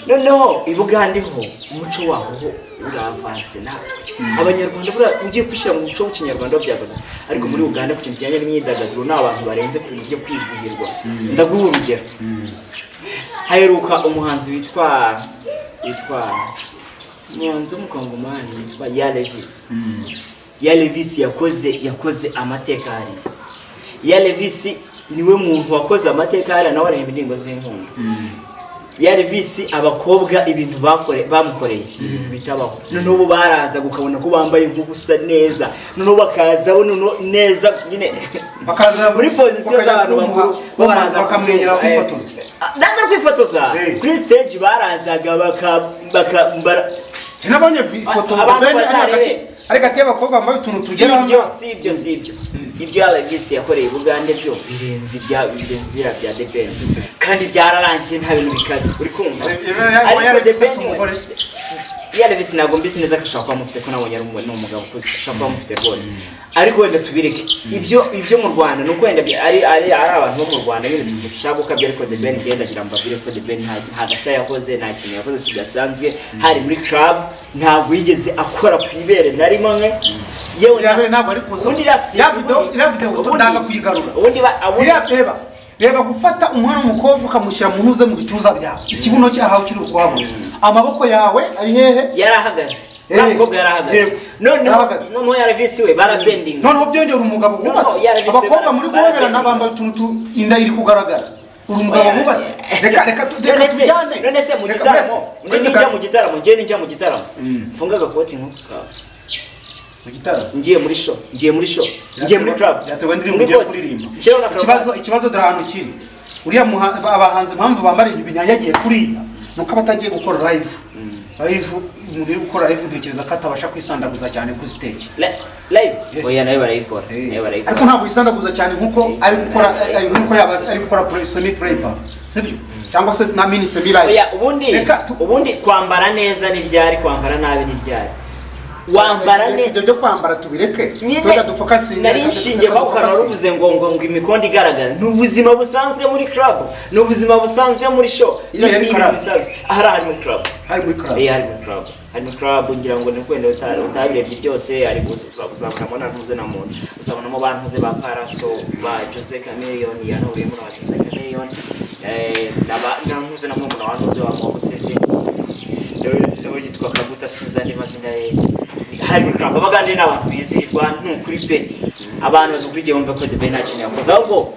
Noneho i Bugande ho umuco waho ho uravanse natwe Abanyarwanda. Buriya ugiye kwishyira mu muco w'Ikinyarwanda byaza gupfa, ariko muri Uganda ku kintu kijyanye n'imyidagaduro ni abantu barenze ku bintu byo kwizihirwa. Ndaguha urugero: haheruka umuhanzi witwa umuhanzi w'Umukongomani witwa Ya Levis. Ya Levis yakoze amateka hariya. Ya Levis niwe muntu wakoze amateka hariya, nawe aririmba indirimbo z'inkundo. Ya Levis, abakobwa ibintu bamukoreye ni ibintu bitabaho. Noneho ubu baraza ukabona ko bambaye nk'ubusa neza, noneho bakaza bo noneho neza nyine Bakaza muri position bakajya z'abantu bakuru, bo baraza bakamwenyera, kwifotoza. kwifotoza. Ntabwo ari kwifotoza. Kuri stage barazaga baka Nabonye ifoto Abantu Ben ari hagati bazarebe. ari hagati y'abakobwa bambaye utuntu Si tugera ibyo, si ibyo. Ibyo Levis yakoreye i Bugande byo birenze ibira bya The Ben, kandi byararangiye, nta bintu bikaze, uri kumva? Ariko Ariko The afite Ben umugore. Ya Levis ntabwo mbizi neza ko ashobora kuba amufite, ko nabonye ari ni umugabo ukuze, ashobora kuba amufite rwose. Ariko wenda tubireke ibyo mu Rwanda, ni uko wenda ari abantu bo mu Rwanda nyine dushaka gukabya. Ariko The Ben, ngenda ndagira ngo mbabwire ko The Ben nta gashya yakoze, nta kintu yakoze kidasanzwe. Hari muri club, ntabwo yigeze akora ku ibere na rimwe. Yewe Iriya bere ntabwo ari kuza. Ubundi iriya Iriya video ndaza kuyigarura. Ubundi Iriya, reba gufata umwana w'umukobwa ukamushyira mu ntuze mu bituza byawe, ikibuno cye ahawe kiri ukwabona, amaboko yawe ari hehe? Yarahagaze. Uriya mukobwa yarahagaze. Noneho Yarahagaze. Noneho Yaravis we barabendinga. Noneho byongera umugabo wubatse. Noneho Yaravis Abakobwa muri guhoberana bambaye utuntu inda iri kugaragara, uri umugabo Oya. wubatse. Reka None se tujyane. None se mu Reka gitaramo uretse nijya mu gitaramo, njye nijya mu gitaramo mfunga agakoti nk'uku kawe? Mu gitaramo? Ngiye muri show, ngiye muri club. Byaterwa n'indirimbo Mfunga ugiye ikoti. kuririmba. Nshyiraho na Ikibazo, karuvati. ikibazo dore ahantu kiri. Uriya abahanzi impamvu bambara ibintu binyanyagiye kuriya ni uko aba atagiye gukora live. Live, umuntu uri gukora live ntekereza ko atabasha kwisandaguza cyane kuri stage. Live? Yes. Oya, nayo barayikora, nayo barayikora. Ariko ntabwo yisandaguza cyane nkuko ari gukora nkuko yaba ari gukora semi playback, sibyo? Cyangwa se na mini semi live. Oya, ubundi Reka ubundi kwambara neza ni ryari, kwambara nabi ni ryari? Wambara Reka neza. Ibyo byo kwambara tubireke. Nyine Reka dufocusinge. nari nshingiye kwa kantu waruvuze ngo imikondo igaragara. Ni ubuzima busanzwe muri club, ni ubuzima busanzwe muri show. Iriya Ni yari ibintu club. bisanzwe ahari hari muri club. Hari muri club. Hari muri club, hari muri club. Ngira ngo ni wenda utabirebye byose, ariko uzabonamo na ntuze na muntu, uzabonamo ba ntuze ba Paraso, ba Jose Chameleone, yanahuriyemo na ba Jose Chameleone, na ntuze na murumuna wa ntuze wa Museveni, nawe yitwa Kaguta, sinzi andi mazina ye. Hari muri club. Abagande ni abantu bizihirwa, ni ukuri pe. Abantu badukurikiye bumva ko The Ben nta kintu yakoze, ahubwo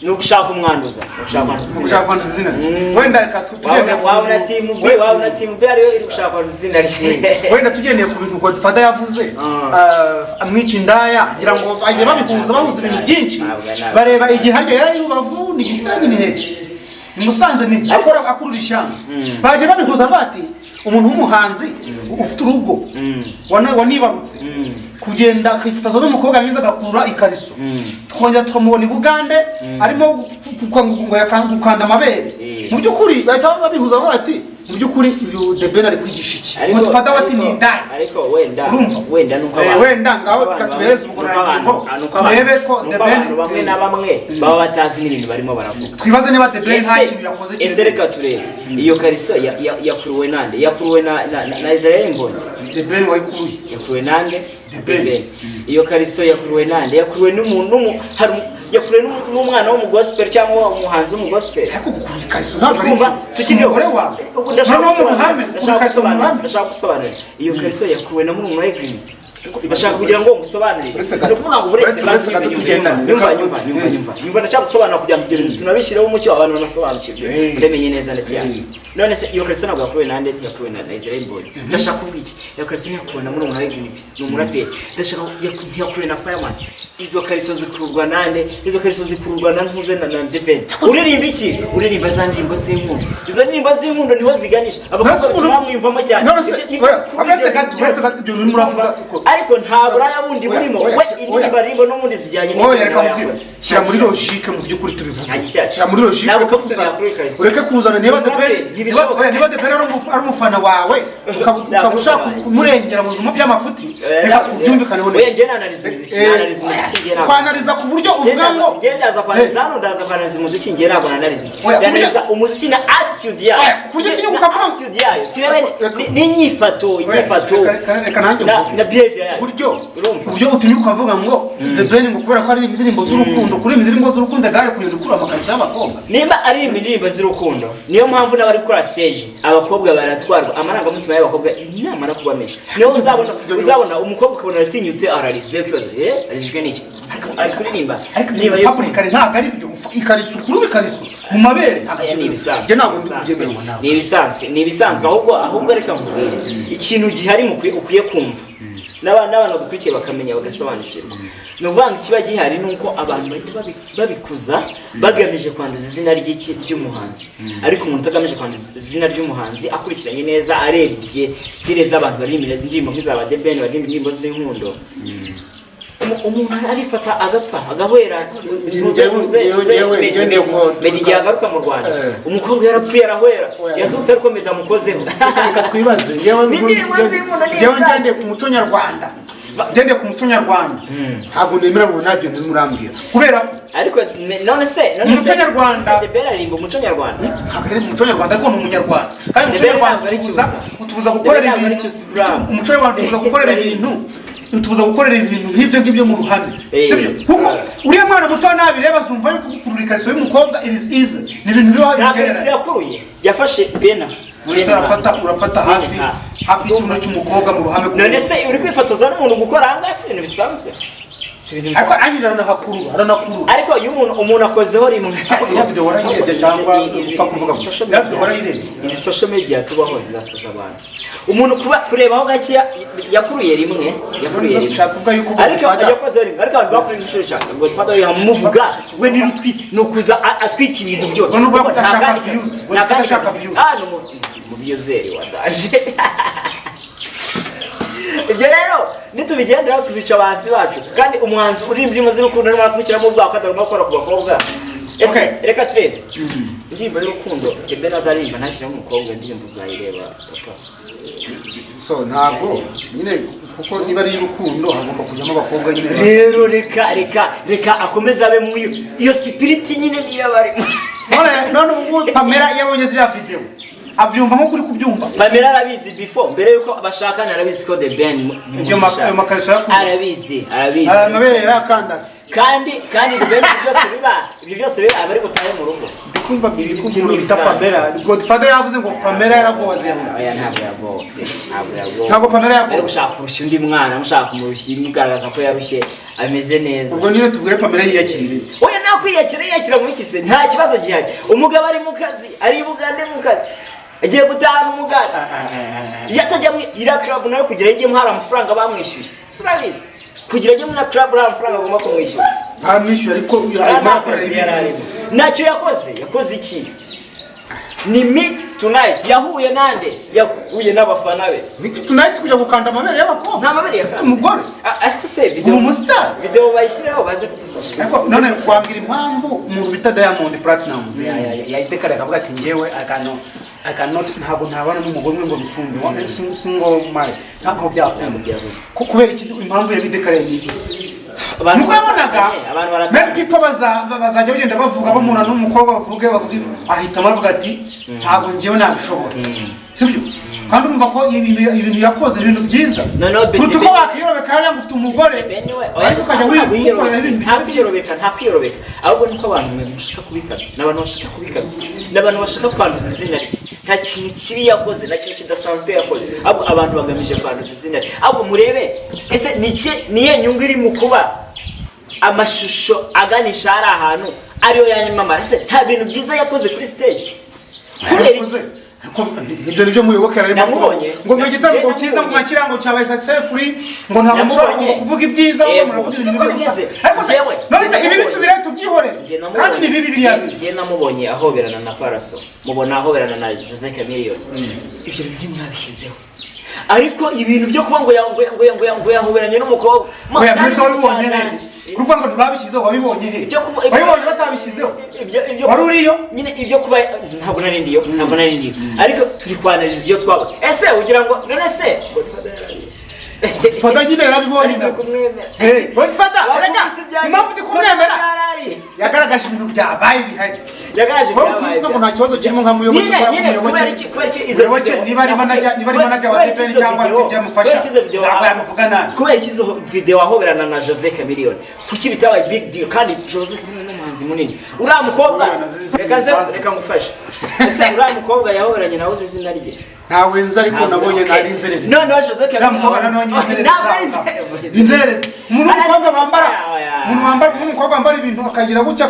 ni ugushaka umwanduza, ni ugushaka kwanduza. Ugushaka kwanduza izina rye. Wenda reka tugendeye ku Wabona bintu- team B, wabona team B ariyo iri gushaka kwanduza izina rye. Wenda tugendeye ku bintu Godfather yavuze, amwita indaya, ngira ngo bagiye babihuza, bahuza ibintu byinshi. Ntabwo. Bareba igihe harya yari ari Rubavu, ni Gisenyi, ni hehe, ni Musanze, ni akora akurura ishyanga, bagiye babihuza bati Umuntu w'umuhanzi ufite urugo, wanibarutse, kugenda akifotoza n'umukobwa mwiza, agakurura ikariso, tukongera tukamubona i Bugande arimo ngo gukanda amabere, mu by'ukuri bahita babihuza bavuga bati: "Mu by'ukuri uyu The Ben ari kwigisha iki?" Ngo dufate bati ni indaya. Ariko wenda Urumva? wenda nuko Wenda ngaho reka tubereze ubugororangingo, turebe ko The Ben abantu bamwe na bamwe baba batazi n'ibintu barimo baravuga. Twibaze niba The Ben nta kintu yakoze. Ese reka turebe iyo kariso yakuruwe nande? Yakuruwe na Israel Mbonyi? The Ben wayikuruye. Yakuruwe nande? The Ben. Ben. Iyo kariso yakuruwe nande? Yakuruwe n'umuntu yakuruwe n'umwana w'umugospel cyangwa umuhanzi w'umugospel. Ariko gukurura ikariso ntabwo ari Urumva? byo. Tukiriho. Umugore wawe Ubu ndashaka noneho mu gusobanura- ruhame, gukurura ndashaka ikariso mu gusobanura- ruhame. Ndashaka gusobanura, iyo kariso yakuruwe na murumuna we Green. Ndashaka kugira ngo musobanurire. Uretse gato. Ni ukuvuga ngo uretse Uretse gato tugendane. nyumva, nyumva, nyumva, nyumva, nyumva, ndashaka gusobanura kugira ngo ibyo bintu tunabishyireho umucyo, abantu banasobanukirwe, ndamenye neza ndetse yacu. None se iyo kariso ntabwo yakuruwe nande? Yakuruwe na Israel Mbonyi. Ndashaka kuvuga iki? Iyo kariso ntiyakuruwe na murumuna we Green, ni umuraperi. Ndashaka ntiyakuruwe na Fireman. Izo kariso zikururwa nande? Izo kariso zikururwa na Ntuze na The Ben uririmba iki? Uririmba za ndirimbo z'inkundo. Izo ndirimbo z'inkundo niho ziganisha abakobwa, None se bamwiyumvamo cyane. None se Ibyo- oya, uretse gato, ibyo urimo uravuga Ariko nta buraya bundi Oya, burimo. oya, We oya. indirimbo aririmba n'ubundi zijyanye Oya, n'ibyo reka nawe mubwire. yakoze. Shyira muri logique, mu by'ukuri tubivuge. Nta gishyashya. Shyira muri logique. Ntabwo Pacson yakora ikariso. Ureke kuzana niba The Ben Umuraperi, ntibishoboka. oya, niba The Ben ari umufana wawe, ukaba ushaka kumurengera mu bintu by'amafuti, reka tubyumvikaneho. Oya, njye nanariza umuziki, nanariza umuziki, njye ntabwo Twanariza ku buryo uvuga ngo njye ndaza kwanariza hano, ndaza kwanariza umuziki, njye ntabwo nanariza iki. Oya, Nanariza umuziki na attitude yayo. Oya, ku buryo utinyuka Na ukavuga attitude yayo turebe n'inyifato, inyifato Reka nanjye mvuge. na behavior yayo. Buryo Urumva? uburyo utinyuka ukavuga ngo The Ben, ngo kubera ko ari indirimbo z'urukundo, kuri indirimbo z'urukundo gare kugenda ukura amakariso y'abakobwa. Nimba aririmba indirimbo z'urukundo, niyo mpamvu n'abari gukora stage abakobwa baratwarwa amarangamutima y'abakobwa namara kubamesha, niho uzabona umukobwa ukabona aratinyutse, ararize, ukibaza: "Eh, arijijwe n'iki?" Ari kuririmba. Ariko Niba ibyo publicly ntabwo ari byo. Ikariso, ukurura ikariso mu mabere, ntabwo Aya ni byo. ibisanzwe. Njye ntabwo ndi kubyemeranywa nawe. Ni ibisanzwe, ni ibisanzwe. Ahubwo reka nkubwire ikintu gihari ukwiye kumva, n'abantu badukurikiye bakamenya, bagasobanukirwa. Ni ukuvuga ngo ikiba gihari ni uko abantu bahita babikuza bagamije kwanduza izina ry'iki? Ry'umuhanzi. Ariko umuntu utagamije kwanduza izina ry'umuhanzi, akurikiranye neza, arebye style z'abantu baririmba indirimbo nk'iza ba The Ben, baririmba indirimbo z'inkundo, umuntu arifata agapfa agahwera. Njyewe Meddy igihe agaruka mu Rwanda, umukobwa yarapfuye arahwera, yazutse ariko Meddy amukozeho. Reka twibaze, njyewe N'indirimbo z'inkundo ni njyewe ibisanzwe. ngendeye ku muco nyarwanda, ngendeye ku muco nyarwanda, ntabwo nemera ngo ntabyo ndimo urambwira, kubera ko Ariko none se Umuco nyarwanda- se The Ben aririmba umuco nyarwanda? Ntabwo ari umuco nyarwanda, ariko ni umunyarwanda kandi umuco The Ben nyarwanda ntabwo ari utubuza Cyusa. utubuza gukorera The Ben ntabwo ari ibintu Cyusa Brown. Umuco nyarwanda utubuza gukorera ibintu, utubuza gukorera ibintu nk'ibyo ngibyo mu ruhame, sibyo? Kuko uriya mwana muto nabireba azumva yuko gukurura ikariso y'umukobwa it is easy, ni ibintu bibaho. Ntabwo isi yakuruye, yafashe Bena. Uretse urafata hafi y'ikibuno cy'umukobwa mu ruhame. None se uri kwifotoza n'umuntu gukora ahangaha si ibintu bisanzwe? Si ibintu Ariko bisanzwe. anjye aranahakurura, aranakurura. Ariko iyo umuntu akozeho rimwe. Iriya video warayirebye cyangwa upfa kuvuga Izi gusa? social Iriya video media- warayirebye? Izi social media tubaho zizasaza abantu. Umuntu kuba kurebaho gakeya, yakuruye rimwe, yakuruye rimwe. Ushatse kuvuga yuko Ariko Godfather- yakozeho rimwe, ariko abantu bakuriye inshuro cyane ngo Godfather yamuvuga we nirutwitse, ni ukuza atwika ibintu byose. Ngo nubwo Kuko nta adashaka kandi kazi- views, nta Godfather kandi ashaka kazi. views. Ah, ni umuvyuzeri wa danger. Ibyo rero nitubigenderaho tuzica abahanzi bacu. Kandi umuhanzi uririmba indirimbo z'urukundo arimo arakurikiramo ubwako, atagomba gukora ku bakobwa. Ese Okay. reka turebe indirimbo y'urukundo Ebe azaririmba ntashyiramo umukobwa, indirimbo uzayireba, papa? So ntabwo nyine, kuko niba ari iy'urukundo hagomba kujyamo abakobwa nyine. Rero reka akomeze abe mu iyo spirit nyine, niyo aba arimo. None ubu Pamela iyo abonye ziriya video abyumva nko kuri kubyumva? Pamela arabizi before, mbere yuko bashakana arabizi ko The Ben ni Ibyo ayo makariso yakuye. Arabizi, arabizi. Aya mabere yarakandaga. Kandi The Ben, ibyo byose biba aba ari butahe mu rugo. Ndikumva Ibyo umuntu ni bita ibisanzwe. Pamela, Godfather yavuze ngo Pamela yaragoze. Oya, ntabwo yagowe pe, ntabwo yagowe. Ntabwo Pamela yagowe. Ari gushaka kurushya undi mwana, amushaka kumurushya, imugaragaza ko yarushye, ameze neza. Ubwo nyine tubwire Pamela yiyakirire. Oya, nakwiyakira, yiyakira muri kise, nta kibazo gihari. Umugabo ari mu kazi, ari i Bugande mu kazi, agiye gutahana umuganda. Iyo atajya muri iriya club nawe, kugira ajyemo hari amafaranga bamwishyuye. Si urabizi, kugira ajye muri club hari amafaranga agomba kumwishyura. Baramwishyuye, ariko Nta arimo kazi akorera yari ibintu. arimo, ntacyo yakoze. Yakoze iki? Ni Meet Tonight. Yahuye nande? Yahuye n'abafana be. Meet Tonight, kujya gukanda amabere y'abakobwa? Nta mabere Ufite yakanze. umugore. Ah, ariko se video, Uri umusitari. video bayishyireho baze kudufasha. Ariko none wambwira impamvu umuntu bita Diamond Platnumz yahita akavuga ati: "Njyewe I cannot, ntabwo ntabana n'umugore umwe ngo bikunde, single marriage ntabwo byakunda." Kubera iki? Impamvu yabidekaraye ni iki? Abantu Nuko yabonaga baratandukanye, abantu many baratandukanye. people bazajya bagenda bavuga bamubona n'umukobwa, bavuge, ahitamo avuga ati: "Ntabwo njyewe nabishobora." Sibyo? Kandi urumva ko ibintu yakoze ni ibintu byiza Noneho kuruta uko wakiyorobeka hariya ngo ufite umugore, Benny we, ariko ukajya wikorera ibintu nta bitari byiza. kwiyorobeka, nta kwiyorobeka. Ahubwo niko abantu mwe mushaka kubikabya, ni abantu bashaka kubikabya, ni abantu bashaka kwanduza izina rye. Nta kintu kibi yakoze, nta kintu kidasanzwe yakoze, ahubwo abantu bagamije kwanduza izina rye. Ahubwo murebe, ese ni iki, niyo nyungu iri mu kuba amashusho aganisha hari ahantu ariyo yanyamamara? Ese nta bintu byiza yakoze kuri stage? Kubera iki? Ariko ibyo nibyo Muyoboke arimo avuga Namubonye. ngo igitaramo Njye cyiza namubonye. mu kirango cyabaye successful, ngo ntabwo mushobora Namubonye. ngo kuvuga ibyiza, ngo Yego. muravuga ibintu Niko bibi gusa. bimeze. Ariko se Njyewe none se ibi namubonye. tubirebe tubyihorere? Njye namubonye. Kandi ni bibi biriya bintu. Njye namubonye ahoberana na Paraso, mubona ahoberana na Jose Chameleone. Ibyo bintu ntimwabishyizeho, ariko ibintu byo kuba ngo yahoberanye n'umukobwa Oya, nta mbese kintu wabibonye he? cyanganje. Kuruvuga ngo ntibabishyizeho, wabibonye he? Ibyo kuba- Wabibonye batabishyizeho? Ibyo Wari uriyo? Nyine ibyo kuba, ntabwo nari ndiyo, ntabwo nari ndiyo, ariko turi kwanariza ibyo twabona. Ese ugira ngo none se Godfather yarabiye? Fada nyine yarabibonye. Ariko kumwemera. Hey, Godfather, reka, Wakubise ibyanjye. impamvu ndi kumwemera, Yarari. yagaragaje ibintu byabaye bihari. Yagaragaje Wowe ibyabaye. kuvuga ngo nta kibazo kirimo nka Muyoboke, Nyine kubera ko nyine Muyoboke, kubera iki izo Muyoboke video, niba ari manager wa kubera iki TPN izo cyangwa afite video, ibyo amufasha, kubera iki izo video, ntabwo yamuvuga nabi. Kubera iki izo video ahoberana na Jose Chameleone, kuki bitabaye big deal? Kandi Jose Chameleone ni umuhanzi munini. Uriya mukobwa, reka nze, reka ngufashe. Ese uriya mukobwa yahoberanye nawe, uzi izina rye? Ntawe nzi, ariko Ntabwo, nabonye okay. nari inzererezi. Noneho Jose Uriya Chameleone mukobwa noneho ni inzererezi. Ntabwo ari inzererezi. Inzererezi, umuntu w'umukobwa wambara, Oya. umuntu w'umukobwa wambara ibintu akagira gutya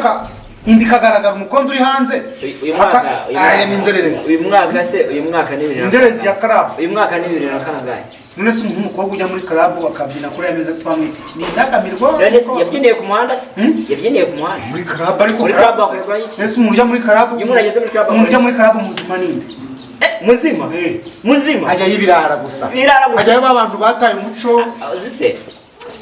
inda ikagaragara, umukondo uri hanze. Uyu mwaka uyu Aya mwaka, ni inzererezi. Uyu mwaka se, uyu mwaka ni bibiri na Inzererezi ya club. Uyu mwaka ni bibiri na kangahe? None se umuntu w'umukobwa ujya muri club akabyina kuri ameze, twamwita iki? Ni indangamirwa. None se yabyiniye ku muhanda se? Hmm? Yabyiniye ku muhanda? Muri club, ariko Muri club hakorwa iki? None se umuntu ujya muri club, Iyo umuntu ageze muri club umuntu ujya akora muri club muzima ninde? Eh, muzima? Eh. Muzima. Hajyayo ibirara gusa. Ibirara gusa. Hajyayo ba bantu bataye umuco. Ah, uzi se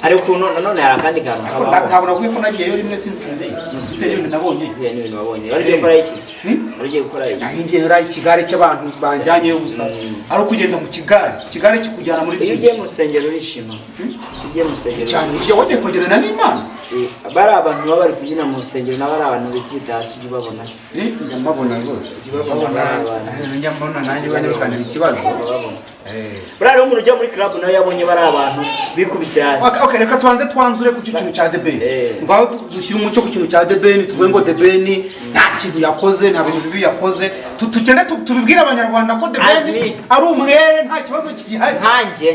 hari ukuntu nanone hari akandi kantu kabaho? Ntabwo navuye ko nagiyeyo rimwe, sinsubire bitewe n'ibintu nabonye. Bitewe n'ibintu wabonye, wari ugiye gukora iki? Hmm? Wari ugiye gukora iki? Nari ngiye ari ikigare cy'abantu banjyanyeyo gusa, ari ukugenda mu kigare, ikigare kikujyana muri Iyo ugiye mu rusengero urishima? Iyo ugiye mu rusengero Cyane, buryo wagiye kwegerana n'Imana. Eh, bari abantu baba bari kubyina mu rusengero nabo ari abantu bikubita hasi, ujya ubabona se? Eh, njya mbabona rwose. Ujya ubabona bari abantu? Njya mbona nanjye banyirukanira ikibazo. Ubabona. Buriya rero umuntu ujya muri club nawe yabonye bari abantu bikubise hasi. Okay, reka tubanze twanzure ku kintu cya The Ben. Eh. Ngaho dushyire umucyo ku kintu cya The Ben, tuvuge ngo The Ben nta kintu yakoze, nta bintu bibi yakoze. Tugende tubibwire Abanyarwanda ko The As Ben me. ari umwere, nta kibazo kigihari. Nkanjye,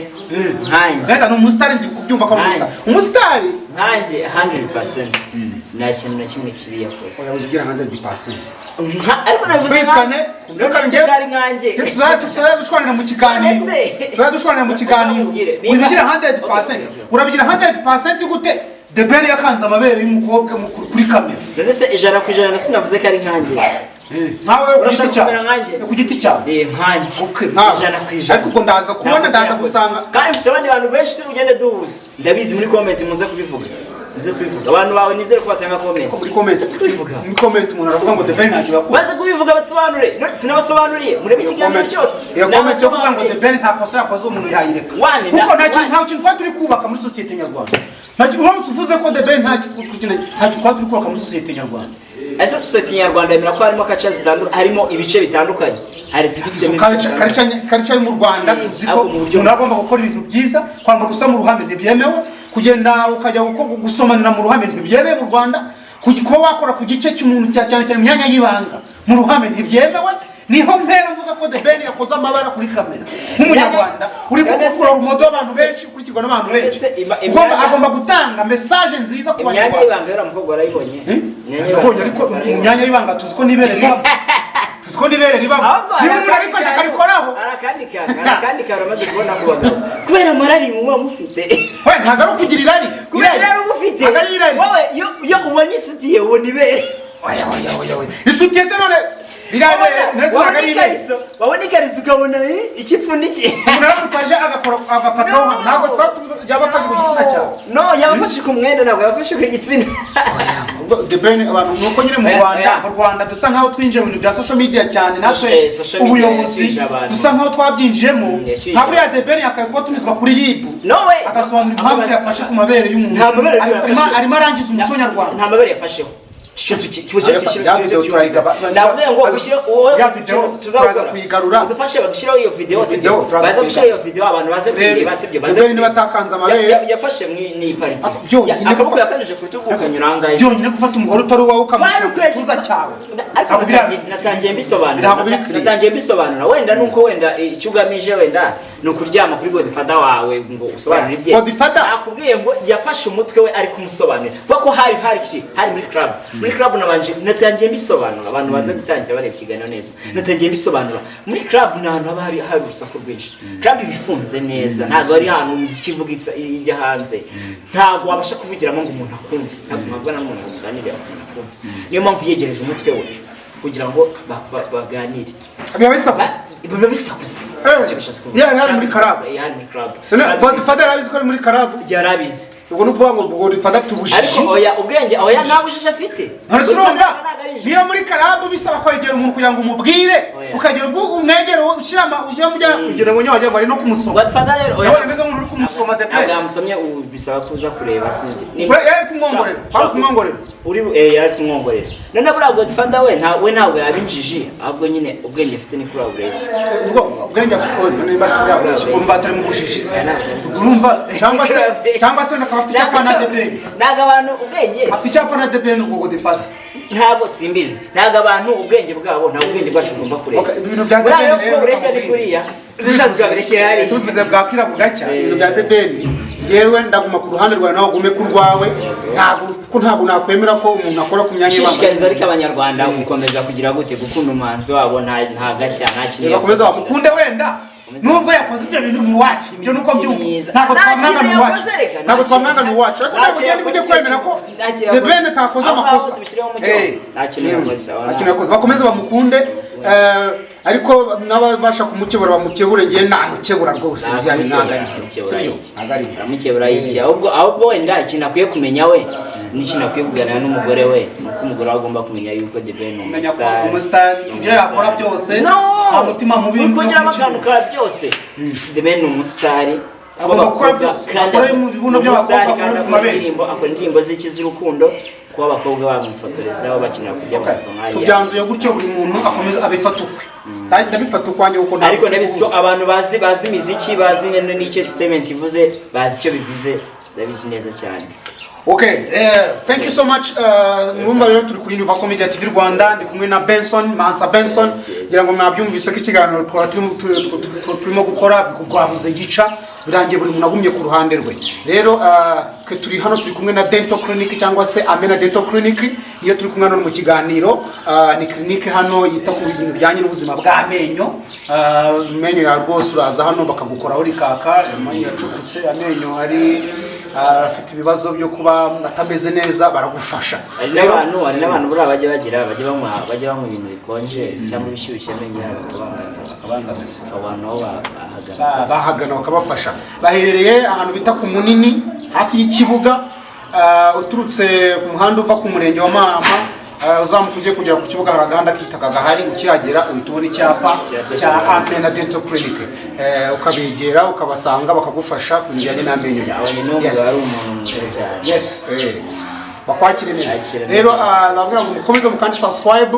nkanjye, Wenda ni umusitari, ndi kubyumva ko ari umusitari. Umusitari. Nkanjye 100% nta kintu na kimwe kibi yakoze. Oya, ugira 100%. Ariko navuze Twikane, nkanjye. reka None se njye ko ari nkanjye? Tuzajya dushwanira mu kiganiro. None se? Tuzajya dushwanira mu kiganiro. Uzamubwire, niba- Wibigira 100%. Okay, okay. Urabigira 100% gute? The Ben yakanze amabere y'umukobwa kuri kamera. None se 100% sinavuze ko ari nkanjye? Nkawe ku Urashaka giti cyawe. kumera nkanjye? Ku giti cyawe. Eh, nkanjye. Okay, nkawe. 100%. Ariko ubwo ndaza kubona, Ntabwo ndaza yakoze. gusanga. Kandi mfite abandi bantu benshi turi bugende duhuza, ndabizi. Muri comment muze kubivuga, muze kubivuga. Abantu bawe nizere ko batanga comment. Ko muri comment, Baze kubivuga. muri comment umuntu aravuga ngo The Ben ntacyo yakoze. Baze kubivuga, basobanure. None sinabasobanuriye? Murebe Iyo ikiganiro cyose. Iyo comment yo kuvuga ngo Nabasobanuriye. The Ben nta kosa yakoze, umuntu yayireka. One, Kuko nta kintu, one. nta kintu twari turi kubaka muri sosiyete nyarwanda. Nta kintu, uramutse uvuze ko The Ben nta kintu, nta kintu twari turi kubaka muri sosiyete nyarwanda. Ese sosiyete nyarwanda yemera ko harimo kaca zitandukanye, harimo ibice bitandukanye, hari dufitemo ibice bitandukanye? Karica yo mu Rwanda Eh, tuzi ko ariko mu buryo umuntu agomba gukora ibintu byiza. Kwambara ubusa mu ruhame ntibyemewe, kugenda ukajya gusomanira mu ruhame ntibyemewe mu Rwanda, kuba wakora ku gice cy'umuntu cyane cyane mu myanya y'ibanga mu ruhame ntibyemewe. Niho mpera mvuga ko The Ben yakoze amabara kuri kamera. Nk'Umunyarwanda uri gukura urumodo w'abantu benshi, ukurikirwa n'abantu benshi, Ese agomba gutanga message nziza ku Imyanya Banyarwanda. y'ibanga y'uriya mukobwa warayibonye? Imyanya Nabonye, ariko mu myanya y'ibanga tuzi ko n'ibere ribamo, tuzi ko n'ibere ribamo. Ahubwo hari Niba umuntu akandi arifashe kantu, akarikoraho. hari akandi kantu amaze kubona ku bagabo kubera amarari muba mufite. We, ntabwo ari ukugira irari. Kubera Irari. irari uba ufite. Ntabwo ari irari. Wowe iyo ubonye isutiye ubona ibere. Oya, oya, oya, oya, isutiye se none? Biriya bere, ndetse Wabona ntabwo ari ibere. ikariso, wabona ikariso ukabona icyo ipfundikiye. Umuntu aramutse aje agakora, agafataho, ntabwo yaba afashe ku gitsina cyawe. No, yaba afashe ku mwenda, ntabwo yaba afashe ku gitsina. Ubwo The Ben, abantu nuko nyine mu Oya, Rwanda, oya. mu Rwanda dusa nkaho twinjiye mu bintu bya social media cyane natwe. Social media Ubuyobozi yashyushye abantu. dusa nkaho twabyinjiyemo. Yashyushye. Nka buriya The Ben yakaye kuba atumizwa kuri RIB, No way. agasobanura impamvu yafashe ku mabere y'umuntu. Nta mabere yafashe. Arimo arangiza umuco nyarwanda. Nta mabere yafasheho. Icyo Ya video Ndabwiye ngo ushyire wowe Ya video tuzawukora. turaza kuyigarura. Udufashe badushyiraho iyo video, sibyo? Video turaza Baza gushyiraho iyo video, abantu baze kuyireba, sibyo? Baze The Ben niba atakanze amabere. Yafashe mu ni partie. Byonyine Akaboko yakanyuje ku rutugu kanyura ahangaha. Byonyine gufata umugore utari uwawe ukamushyira ku gituza cyawe. Ariko Ntabwo natangiye mbisobanura. Ntabwo biri clear. Natangiye mbisobanura. Wenda nuko wenda icyo ugamije wenda ni ukuryama kuri Godfather wawe ngo usobanure ibye. Godfather? Nakubwiye ngo yafashe umutwe we ari kumusobanurira, kuko hari iki? Hari muri club. Muri club nabanje natangiye mbisobanura, abantu baze gutangira bareba ikiganiro neza. Natangiye mbisobanura, muri club ni ahantu haba hari urusaku rwinshi. Club iba ifunze neza, ntabwo ari ahantu umuziki ivuga ijya hanze. Ntabwo wabasha kuvugiramo ngo umuntu akumve, ntabwo mwavugana n'umuntu ngo muganire umuntu akumve. Niyo mpamvu yegereje umutwe we kugira ngo baganire. Biba bisakuza. Biba bisakuza. Icyo bishatse kuvuga. Yari hari muri club. Yari muri club. None Godfather yarabizi ko ari muri club? Yarabizi. Ubwo ni ukuvuga ngo Godfather afite ubujiji. Ariko oya, ubwenge oya, nta bujiji afite. None se urumva Ntabwo ari injiji. niba muri club bisaba kwegera umuntu kugira ngo umubwire, Oya. ukagera ubwo umwegero ushyira ama ujya mujya kugira ngo wagira ngo ari no kumusoma. Godfather rero oya. Yabonye ameze nk'umuntu uri kumusoma de. Ntabwo yamusomye, ubu bisaba kuza kureba, sinzi. Yari kumwongorera, ari kumwongorera. Uri yari kumwongorera. None buriya Godfather we nta we ntabwo yaba injiji, ahubwo nyine ubwenge afite ni kuri abureshya. Ubwo ubwenge afite niba ari kuri abureshya, urumva atari mu bujiji se? Urumva cyangwa se akaba afite icyapa na The Ben. Ntabwo abantu ubwenge Afite icyapa na The Ben ubwo Godfather. Ntabwo simbizi, ntabwo abantu ubwenge bwabo, ntabwo ubwenge bwacu bugomba kureshya. Okay, ibintu bya Buriya The rero Ben kuko rero bureshya ni kuriya dushatse tukabireshyira hariya. Tubivuze bwakwira bugacya. Ibintu bya The Ben, yewe ndaguma ku ruhande rwawe, nawe ugume ku rwawe. Ntabwo, kuko ntabwo nakwemera ko umuntu akora ku myanya y'ibanga. Shishikariza ariko abanyarwanda gukomeza kugira gute? Gukunda umuhanzi wabo. Nta gashya, nta kintu Bakomeza yakoze. bamukunde wenda nubwo yakoze ibyo bintu mu wacu. Ibyo nuko byumva, Mwiza. ntabwo Nta twamwanga kintu mu wacu. yakoze reka, nta Ntabwo kintu. twamwanga mu wacu, ariko Nta ntabwo kintu ugenda ujye yakoze, kwemera ko nta kintu The yakoze. Ben atakoze Aho ngaho amakosa. tubishyireho umucyo. Nta kintu yakoze, aho Nta kintu yakoze, bakomeze bamukunde, ariko n'ababasha kumukebura bamukebure. Ngewe namukebura rwose, ibyanyu ntabwo ari byo. Sibyo, ntabwo ari byo. Aramukebura iki? Ahubwo wenda ikintu akwiye kumenya we n'ikintu akwiye kuganira n'umugore we ni uko umugore we agomba kumenya yuko The Ben ni Kumenya ko umusitari. umusitari ibyo yakora byose, No! nta mutima mubi. Uri kongeramo akantu ka byose. The Ben ni umusitari. Agomba gukora byose. Kandi Akora mu bibuno ni umusitari, by'abakobwa, kandi akora ku akora mabere. indirimbo, akora indirimbo z'iki z'urukundo, kuba abakobwa bamwifotorezaho bakenera kurya amafoto nk'ariya. Tubyanzuye gutyo, buri muntu akomeza abifata ukwe. Ndabifata ukwanjye kuko ntabwo Ariko ndabizi ko tubihuza. abantu bazi imiziki, bazi n'icyo entertainment ivuze, bazi icyo bivuze, ndabizi neza cyane. Okay, thank you so much. Murumva rero turi kuri Universal Media TV Rwanda, ndi kumwe na Benson, Mansa Benson. Yes. Ngira ngo mwabyumvise ko ikiganiro twari turimo gukora rwabuze gica, birangiye buri muntu agumye ku ruhande rwe. Rero twe turi hano turi kumwe na Dental Clinic cyangwa se Amena Dental Clinic, niyo turi kumwe hano mu kiganiro. Ni clinic hano yita ku bintu bijyanye n'ubuzima bw'amenyo. Amenyo yawe rwose uraza hano bakagukoraho rikaka, amenyo yacukutse, amenyo ari afite ibibazo byo kuba atameze neza, baragufasha. Hari n'abantu buriya bajya bagira bajya banywa ibintu bikonje cyangwa ibishyushye, amenyo yabo akabangamira. Abo bantu nabo bahagana. Bahagana bakabafasha. Baherereye ahantu bita ku Munini, hafi y'ikibuga, uturutse ku muhanda uva ku murenge wa Mahama, uzamuka ugiye kugera ku kibuga, hari agahanda k'itaka gahari. Ukihagera uhita ubona icyapa cya Amena Dental Clinic, ukabegera ukabasanga bakagufasha ku bijyanye n'amenyo yawe. Abonye n'ubwo ari umuntu mwiza cyane. Yes, bakwakire neza. Yakire Rero neza. nabwira ngo mukomeze mukandi subscribe.